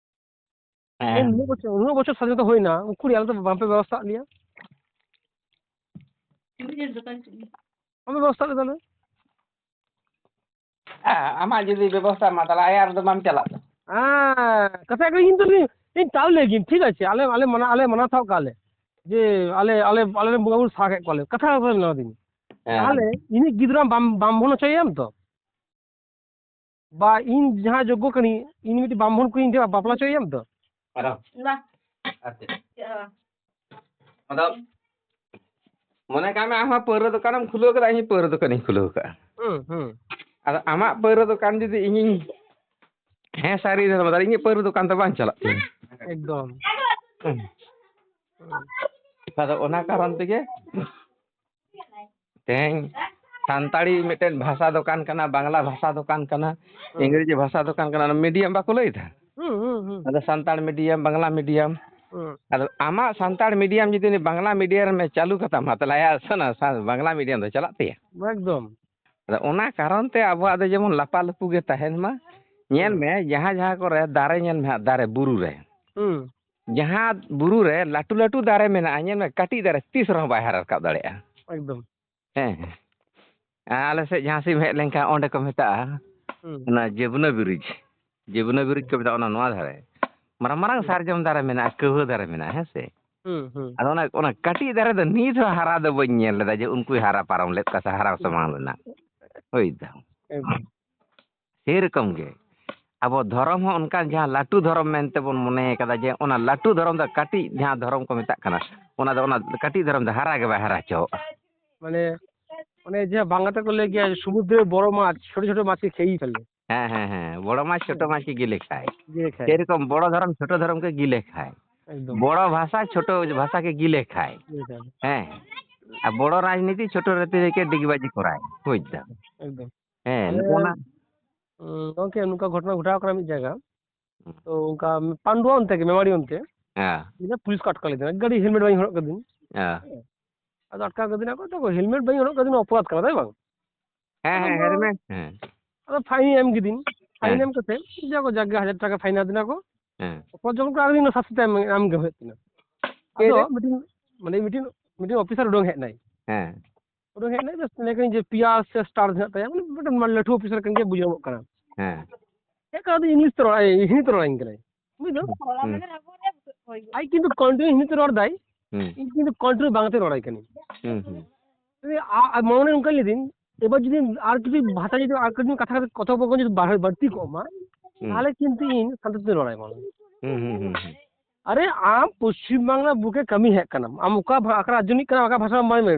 ᱦᱮᱸ᱾ ᱛᱮᱦᱮᱧ ᱱᱩᱱᱟᱹᱜ ᱵᱚᱪᱷᱚᱨ, ᱱᱩᱱᱟᱹᱜ ᱵᱚᱪᱷᱚᱨ ᱥᱟᱫᱷᱤᱱᱚᱛᱟ ᱦᱩᱭᱱᱟ, ᱩᱠᱩᱨ ᱟᱞᱮ ᱫᱚ ᱵᱟᱝᱯᱮ ᱵᱮᱵᱚᱥᱛᱷᱟ ᱟᱫ ᱞᱮᱭᱟ? ᱵᱟᱯᱮ ᱵᱮᱵᱚᱥᱛᱷᱟ ᱞᱮᱫᱟ ᱞᱮ? ᱦᱮᱸ, ᱟᱢᱟᱜ ᱡᱩᱫᱤ ᱵᱮᱵᱚᱥᱛᱷᱟ ᱢᱟ, ᱛᱟᱦᱞᱮ ᱟᱭᱟᱨ ᱫᱚ ᱵᱟᱢ ᱪᱟᱞᱟᱜ ᱫᱚ᱾ ᱦᱮᱸ, ᱠᱟᱛᱷᱟ ᱠᱟᱱᱟ, ᱤᱧ ᱫᱚ ᱤᱧ, ᱤᱧ ᱛᱟᱣ ᱞᱟᱹᱭ ᱜᱤᱧ, ᱴᱷᱤᱠ ᱟᱪᱷᱮ, ᱟᱞᱮ, ᱟᱞᱮ ᱢᱟᱱᱟ, ᱟᱞᱮ ᱢᱟᱱᱟᱣ ᱛᱷᱟᱣ ᱠᱟᱜ ᱞᱮ, ᱡᱮ ᱟᱞᱮ, ᱟᱞᱮ, ᱟᱞᱮ ᱨᱮᱱ ᱵᱚᱸᱜᱟ ᱵᱩᱨᱩ ᱥᱟᱦᱟ ᱠᱮᱫ ᱠᱚᱣᱟᱞᱮ, ᱠᱟᱛᱷᱟ ᱠᱟᱛᱷᱟ ᱢᱮᱱᱟᱣ ᱫᱤᱧ᱾ ᱦᱮᱸ᱾ ᱛᱟᱦᱞᱮ ᱤᱧᱤᱡ ᱜᱤᱫᱽᱨᱟᱹ ᱵᱟᱢ, ᱵᱟᱢᱵᱷᱚᱱ ᱦᱚᱪᱚᱭᱮᱭᱟᱢ ᱛᱚ? ᱵᱟ ᱤᱧ ᱡᱟᱦᱟᱸ ᱡᱳᱜᱽᱜᱚ ᱠᱟᱹᱱᱟᱹᱧ, ᱤᱧ ᱢᱤᱫᱴᱤᱡ ᱵᱟᱢᱵᱷᱚᱱ ᱠᱩᱲᱤᱧ ᱤᱫᱤᱭᱟ, ᱵᱟᱯᱞᱟ ᱦᱚᱪᱚᱭᱮᱭᱟᱢ ᱛᱚ? ᱟᱨᱚ᱾ ᱵᱟ᱾ ᱟᱨ ᱪᱮᱫ? ᱪᱮᱫ ᱦᱚᱸ ᱵᱟᱝ᱾ ᱟᱫᱚ ᱢᱚᱱᱮ ᱠᱟᱜ ᱢᱮ, ᱟᱢ ᱦᱚᱸ ᱯᱟᱹᱣᱨᱟᱹ ᱫᱚᱠᱟᱱᱮᱢ ᱠᱷᱩᱞᱟᱹᱣ ᱠᱟᱫᱟ, ᱤᱧ ᱦᱚᱸ ᱯᱟᱹᱣᱨᱟᱹ ᱫᱚᱠᱟᱱᱤᱧ ᱠᱷᱩᱞᱟᱹᱣ ᱠᱟᱜᱼᱟ᱾ ᱦᱩᱸ, ᱦᱩᱸ᱾ ᱟᱫᱚ ᱟᱢᱟᱜ ᱯᱟᱹᱣᱨᱟᱹ ᱫᱚᱠᱟᱱ ᱡᱩᱫᱤ ᱤᱧᱤᱧ, ᱦᱮᱸ, ᱥᱟᱹᱨᱤ ᱫᱷᱚᱨᱚᱢ, ᱟᱫᱚ ᱤᱧᱟᱹᱜ ᱯᱟᱹᱣᱨᱟᱹ ᱫᱚᱠᱟᱱ ᱫᱚ ᱵᱟᱝ ᱪᱟᱞᱟᱜ ᱛᱤᱧᱟᱹ᱾ ᱮᱠᱫᱚᱢ᱾ ᱦᱩᱸ᱾ ᱦᱩᱸ᱾ ᱟᱫᱚ ᱚᱱᱟ ᱠᱟᱨᱚᱱ ᱛᱮᱜᱮ ᱛᱮᱦᱮᱧ ᱥᱟᱱᱛᱟᱲᱤ ᱢᱤᱫᱴᱮᱱ ᱵᱷᱟᱥᱟ ᱫᱚᱠᱟᱱ ᱠᱟᱱᱟ, ᱵᱟᱝᱞᱟ ᱵᱷᱟᱥᱟ ᱫᱚᱠᱟᱱ ᱠᱟᱱᱟ, ᱦᱩᱸ᱾ ᱤᱝᱨᱮᱡᱤ ᱵᱷᱟᱥᱟ ᱫᱚᱠᱟᱱ ᱠᱟᱱᱟ, ᱚᱱᱟ medium ᱵᱟᱠᱚ ᱞᱟᱹᱭ ᱮᱫᱟ? ᱦᱩᱸ, ᱦᱩᱸ, ᱦᱩᱸ᱾ ᱟᱫᱚ ᱥᱟᱱᱛᱟᱲ medium, ᱵᱟᱝᱞᱟ medium᱾ ᱦᱩᱸ᱾ ᱟᱫᱚ ᱟᱢᱟᱜ ᱥᱟᱱᱛᱟᱲ medium ᱡᱩᱫᱤ ᱩᱱᱤ ᱵᱟᱝᱞᱟ medium ᱨᱮᱢ ᱪᱟᱹᱞᱩ ᱠᱟᱛᱟᱢᱟ, ᱛᱟᱦᱞᱮ ᱟᱭᱟᱜ ᱥᱟᱱᱟ-, ᱥᱟ-, ᱵᱟᱝᱞᱟ medium ᱫᱚ ᱪᱟᱞᱟᱜ ᱛᱟᱭᱟ? ᱮᱠᱫᱚᱢ᱾ ᱟᱫᱚ ᱚᱱᱟ ᱠᱟᱨᱚᱱ ᱛᱮ ᱟᱵᱚᱣᱟᱜ ᱫᱚ ᱡᱮᱢᱚᱱ ᱞᱟᱯᱟᱞᱩᱯᱩ ᱜᱮ ᱛᱟᱦᱮᱱ ᱢᱟ᱾ ᱧᱮᱞ ᱦᱩᱸ᱾ ᱢᱮ, ᱡᱟᱦᱟᱸ ᱡᱟᱦᱟᱸ ᱠᱚᱨᱮ ᱫᱟᱨᱮ, ᱧᱮᱞ ᱢᱮ ᱦᱟᱸᱜ, ᱫᱟᱨᱮ ᱵᱩᱨᱩ ᱨᱮ, ᱦᱩᱸ᱾ ᱡᱟᱦᱟᱸ ᱵᱩᱨᱩ ᱨᱮ ᱞᱟᱹᱴᱩ ᱞᱟᱹᱴᱩ ᱫᱟᱨᱮ ᱢᱮᱱᱟᱜᱼᱟ, ᱧᱮᱞ ᱢᱮ, ᱠᱟᱹᱴᱤᱡ ᱫᱟᱨᱮ ᱛᱤᱥ ᱨᱮᱦᱚᱸ ᱵᱟᱭ ᱦᱟᱨᱟ ᱨᱟᱠᱟᱵ ᱫᱟᱲᱮᱭᱟᱜᱼᱟ᱾ ᱮᱠᱫᱚᱢ᱾ ᱦᱮᱸ᱾ ᱟᱞᱮ ᱥᱮᱫ ᱡᱟᱦᱟᱸ ᱥᱮᱫ ᱮᱢ ᱦᱮᱡ ᱞᱮᱱᱠᱷᱟᱱ, ᱚᱸᱰᱮ ᱠᱚ ᱢᱮᱛᱟᱜᱼᱟ, ᱦᱩᱸ᱾ ᱚᱱᱟ ᱡᱮᱵᱽᱱᱟ ᱵᱨᱤᱡᱽ, ᱡᱮᱵᱽᱱᱟ ᱵᱨᱤᱡᱽ ᱠᱚ ᱢᱮᱛᱟᱜᱼᱟ, ᱚᱱᱟ ᱱᱚᱣᱟ ᱫᱷᱟᱨᱮ᱾ ᱢᱟᱨᱟᱝ ᱢᱟᱨᱟᱝ ᱦᱩᱸ᱾ ᱥᱟᱨᱡᱚᱢ ᱫᱟᱨᱮ ᱢᱮᱱᱟᱜᱼᱟ, ᱠᱟᱹᱣᱦᱟᱹ ᱫᱟᱨᱮ ᱢᱮᱱᱟᱜᱼᱟ, ᱦᱮᱸ ᱥᱮ? ᱦᱩᱸ, ᱦᱩᱸ᱾ ᱟᱫᱚ ᱚᱱᱟ, ᱚᱱᱟ ᱠᱟᱹᱴᱤᱡ ᱫᱟᱨᱮ ᱫᱚ ᱱᱤᱛ ᱦᱚᱸ ᱦᱟᱨᱟ ᱫᱚ ᱵᱟᱹᱧ ᱧᱮᱞ ᱞᱮᱫᱟ ᱡᱮ ᱩᱱᱠᱩᱭ ᱦᱟᱨᱟ ᱯᱟᱨᱚᱢ ᱞᱮᱫ ᱠᱚᱣᱟ ᱥᱮ ᱦᱟᱨᱟ ᱥᱟᱢᱟᱝ ᱞᱮᱱᱟ᱾ ᱦᱩᱸ᱾ ᱦᱳᱭ ᱛᱚ᱾ ᱮᱠᱫᱚᱢ᱾ ᱥᱮᱨᱚᱠᱚᱢ ᱜᱮ ᱟᱵᱚ ᱫᱷᱚᱨᱚᱢ ᱦᱚᱸ ᱚᱱᱠᱟᱱ ᱡᱟᱦᱟᱸ ᱞᱟᱹᱴᱩ ᱫᱷᱚᱨᱚᱢ ᱢᱮᱱᱛᱮ ᱵᱚᱱ ᱢᱚᱱᱮ ᱠᱟᱫᱟ, ᱡᱮ ᱚᱱᱟ ᱞᱟᱹᱴᱩ ᱫᱷᱚᱨᱚᱢ ᱫᱚ ᱠᱟᱹᱴᱤᱡ ᱡᱟᱦᱟᱸ ᱫᱷᱚᱨᱚᱢ ᱠᱚ ᱢᱮᱛᱟᱜ ᱠᱟᱱᱟ, ᱚᱱᱟ ᱫᱚ, ᱚᱱᱟ ᱠᱟᱹᱴᱤᱡ ᱫᱷᱚᱨᱚᱢ ᱫᱚ ᱦᱟᱨᱟ ᱜᱮ ᱵᱟᱭ ᱦᱟᱨᱟ ᱦᱚᱪᱚᱣᱟᱜᱼᱟ᱾ ᱢᱟᱱᱮ, ᱚᱱᱮ ᱡᱟᱦᱟᱸ ᱵᱟᱝᱞᱟ ᱛᱮᱠᱚ ᱞᱟᱹᱭ ᱜᱮᱭᱟ, "ᱥᱩᱢᱩᱫᱨᱮ ᱵᱚᱲᱚ ᱢᱟᱪ, ᱪᱷᱳᱴᱚ ᱪᱷᱳᱴᱚ ᱢᱟᱪ ᱠᱚ ᱠᱷᱮᱭ ᱯᱷᱮᱞᱮ᱾" ᱦᱮᱸ, ᱦᱮᱸ, ᱦᱮᱸ, ᱵᱚᱲᱚ ᱢᱟᱪ ᱪᱷᱳᱴᱳ ᱦᱮᱸ᱾ ᱢᱟᱪ ᱠᱚ ᱜᱤᱞᱮ ᱠᱷᱟᱭ᱾ ᱜᱤᱞᱮ ᱠᱷᱟᱭ᱾ ᱥᱮᱨᱚᱠᱚᱢ ᱵᱚᱲᱚ ᱫᱷᱚᱨᱚᱢ ᱪᱷᱳᱴᱳ ᱫᱷᱚᱨᱚᱢ ᱠᱚ ᱜᱤᱞᱮ ᱠᱷᱟᱭ᱾ ᱮᱠᱫᱚᱢ᱾ ᱵᱚᱲᱚ ᱵᱷᱟᱥᱟ ᱪᱷᱳᱴᱳ ᱵᱷᱟᱥᱟ ᱠᱚ ᱜᱤᱞᱮ ᱠᱷᱟᱭ᱾ ᱜᱤᱞᱮ ᱠᱷᱟᱭ᱾ ᱦᱮᱸ᱾ ᱟᱨ ᱵᱚᱲᱚ ᱨᱟᱡᱽᱱᱤᱛᱤ ᱪᱷᱳᱴᱳ ᱨᱟᱡᱽᱱᱤᱛᱤ ᱨᱮᱜᱮ ᱰᱤᱜᱽᱵᱟᱡᱤ ᱠᱚᱨᱟᱣ, ᱵᱩᱡᱽ ᱫᱟᱢ? ᱮᱠᱫᱚᱢ᱾ ᱦᱮᱸ, ᱟᱞᱮ, ᱱᱚᱜᱼᱚ ᱱᱟ᱾ ᱩᱸ, ᱜᱚᱝᱠᱮ, ᱱᱚᱝᱠᱟ ᱜᱷᱚᱴᱚᱱᱟ ᱜᱷᱚᱴᱟᱣ ᱠᱟᱱᱟ ᱢᱤᱫ ᱡᱟᱭᱜᱟ᱾ ᱦᱩᱸ᱾ ᱛᱚ, ᱚᱱᱠᱟ ᱯᱟᱱᱰᱩᱣᱟ ᱚᱱᱛᱮ ᱜᱮ, ᱢᱮᱢᱟᱲᱤ ᱚᱱᱛᱮ᱾ ᱦᱮᱸ᱾ ᱤᱧ ᱫᱚ ᱯᱩᱞᱤᱥ ᱠᱚ ᱟᱴᱠᱟᱣ ᱞᱤᱫᱤᱧᱟ, ᱜᱟᱹᱰᱤ ᱦᱮᱞᱢᱮᱴ ᱵᱟᱹᱧ ᱦᱚᱨᱚᱜ ᱠᱟᱹᱫᱤᱧ᱾ ᱦᱮᱸ᱾ ᱟᱫᱚ ᱟᱴᱠᱟᱣ ᱠᱟᱹᱫᱤᱧᱟ ᱠᱚ, ᱛᱚ, ᱦᱮᱞᱢᱮᱴ ᱵᱟᱹᱧ ᱦᱚᱨᱚᱜ ᱠᱟᱹᱫᱤᱧᱟ, ᱚᱯᱚᱨᱟᱫ ᱠᱟᱱᱟ, ᱛᱟᱭ ᱵᱟᱝ? ᱦᱮᱸ, ᱟᱫᱚ ᱦᱮᱸ, ᱢᱟ, ᱦᱮᱞᱢᱮᱴ, ᱦᱮᱸ᱾ ᱟᱫᱚ ᱯᱷᱟᱭᱤᱱ ᱮᱢ ᱠᱤᱫᱤᱧ᱾ ᱯᱷᱟᱭᱤᱱ ᱦᱮᱸ᱾ ᱮᱢ ᱠᱟᱛᱮ, ᱡᱟ ᱠᱚ, ᱡᱟᱜᱮ ᱦᱟᱡᱟᱨ ᱴᱟᱠᱟ ᱯᱷᱟᱭᱤᱱ ᱟᱫᱤᱧᱟ ᱠᱚ᱾ ᱦᱮᱸ᱾ ᱚᱯᱚᱨ ᱡᱚᱠᱷᱚᱱ ᱠᱚ ᱟᱫᱤᱧᱟ, ᱥᱟᱥᱛᱤ ᱛᱟᱭᱚᱢ ᱟᱢ ᱜᱮ ᱦᱩᱭᱩᱜ ᱛᱤᱧᱟ᱾ ᱪᱮᱫ ᱟᱫᱚ ᱨᱮ? ᱢᱤᱫᱴᱤᱱ, ᱢᱟᱱᱮ, ᱢᱤᱫᱴᱤᱱ, ᱢᱤᱫᱴᱤᱱ ᱚᱯᱷᱤᱥᱟᱨ ᱩᱰᱩᱝ ᱦᱮᱡ ᱮᱱᱟᱭ᱾ ᱦᱮᱸ᱾ ᱩᱰᱩᱝ ᱦᱮᱡ ᱮᱱᱟᱭ, ᱵᱮᱥ, ᱞᱟᱹᱭ ᱠᱟᱹᱧ ᱡᱮ, ᱯᱤᱭᱟ ᱥᱮ ᱥᱴᱟᱨ ᱦᱮᱱᱟᱜ ᱛᱟᱭᱟ, ᱢᱟᱱᱮ, ᱢᱤᱫᱴᱮᱱ ᱞᱟᱹᱴᱩ ᱚᱯᱷᱤᱥᱟᱨ ᱠᱟᱱ ᱜᱮᱭᱟ, ᱵᱩᱡᱷᱟᱹᱣᱚᱜ ᱠᱟᱱᱟ᱾ ᱦᱮᱸ᱾ ᱦᱮᱡ ᱠᱟᱛᱮ ᱤᱝᱞᱤᱥ ᱛᱮ ᱨᱚᱲ, ᱦᱤᱱᱫᱤ ᱛᱮ ᱨᱚᱲᱟᱹᱧ ᱠᱟᱱᱟᱭ᱾ ᱵᱩᱡᱽ ᱫᱟᱢ? ᱦᱩᱸ᱾ ᱟᱡ ᱠᱤᱱᱛᱩ continue ᱦᱤᱱᱫᱤ ᱛᱮ ᱨᱚᱲ ᱫᱟᱭ, ᱦᱩᱸ᱾ ᱤᱧ ᱠᱤᱱᱛᱩ continue ᱵᱟᱝᱞᱟ ᱛᱮ ᱨᱚᱲᱟᱭ ᱠᱟᱹᱱᱟᱹᱧ᱾ ᱦᱩᱸ, ᱦᱩᱸ᱾ ᱟᱨ, ᱟᱨ ᱢᱚᱱᱮ ᱚᱱᱠᱟ ᱞᱟᱹᱭᱫᱟᱹᱧ, ᱮᱵᱟᱨ ᱡᱩᱫᱤ ᱟᱨ ᱠᱤᱪᱷᱩ ᱵᱷᱟᱥᱟ ᱡᱩᱫᱤ ᱟᱨ ᱠᱤᱪᱷᱩ ᱠᱟᱛᱷᱟ ᱠᱟᱛᱮ ᱠᱚᱛᱷᱚᱯᱚᱠᱚᱛᱷᱚᱱ ᱡᱩᱫᱤ ᱵᱟᱲ-, ᱵᱟᱹᱲᱛᱤ ᱠᱚᱜ ᱢᱟ, ᱦᱩᱸ᱾ ᱛᱟᱦᱞᱮ ᱠᱤᱱᱛᱩ ᱤᱧ ᱥᱟᱱᱛᱟᱲ ᱛᱮ ᱨᱚᱲᱟᱭ ᱢᱟ᱾ ᱦᱩᱸ, ᱦᱩᱸ, ᱦᱩᱸ, ᱦᱩᱸ᱾ ᱟᱨᱮ, ᱟᱢ ᱯᱚᱥᱪᱤᱢ ᱵᱟᱝᱞᱟ ᱵᱩᱠᱮ ᱠᱟᱹᱢᱤ ᱦᱮᱡ ᱠᱟᱱᱟᱢ, ᱟᱢ ᱚᱠᱟ ᱵᱷᱟ-, ᱚᱠᱟ ᱨᱟᱡᱽᱡᱚ ᱨᱤᱱᱤᱡ ᱠᱟᱱᱟᱢ, ᱚᱠᱟ ᱵᱷᱟᱥᱟ ᱵᱟᱢ ᱵᱟᱲᱟᱭᱟ?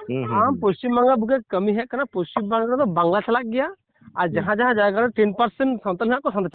ᱦᱩᱸ, ᱦᱩᱸ, ᱟᱢ ᱦᱩᱸ᱾ ᱯᱚᱥᱪᱤᱢ ᱵᱟᱝᱞᱟ ᱵᱩᱠᱮ ᱠᱟᱹᱢᱤ ᱦᱮᱡ ᱠᱟᱱᱟ, ᱯᱚᱥᱪᱤᱢ ᱵᱟᱝᱞᱟ ᱨᱮᱫᱚ ᱵᱟᱝᱞᱟ ᱪᱟᱞᱟᱜ ᱜᱮᱭᱟ, ᱟᱨ ᱦᱩᱸ᱾ ᱡᱟᱦᱟᱸ ᱡᱟᱦᱟᱸ ᱡᱟᱭᱜᱟ ᱨᱮ ten percent ᱥᱟᱱᱛᱟᱲ ᱦᱮᱱᱟᱜ ᱠᱚᱣᱟ, ᱥᱟᱱᱛᱟᱲ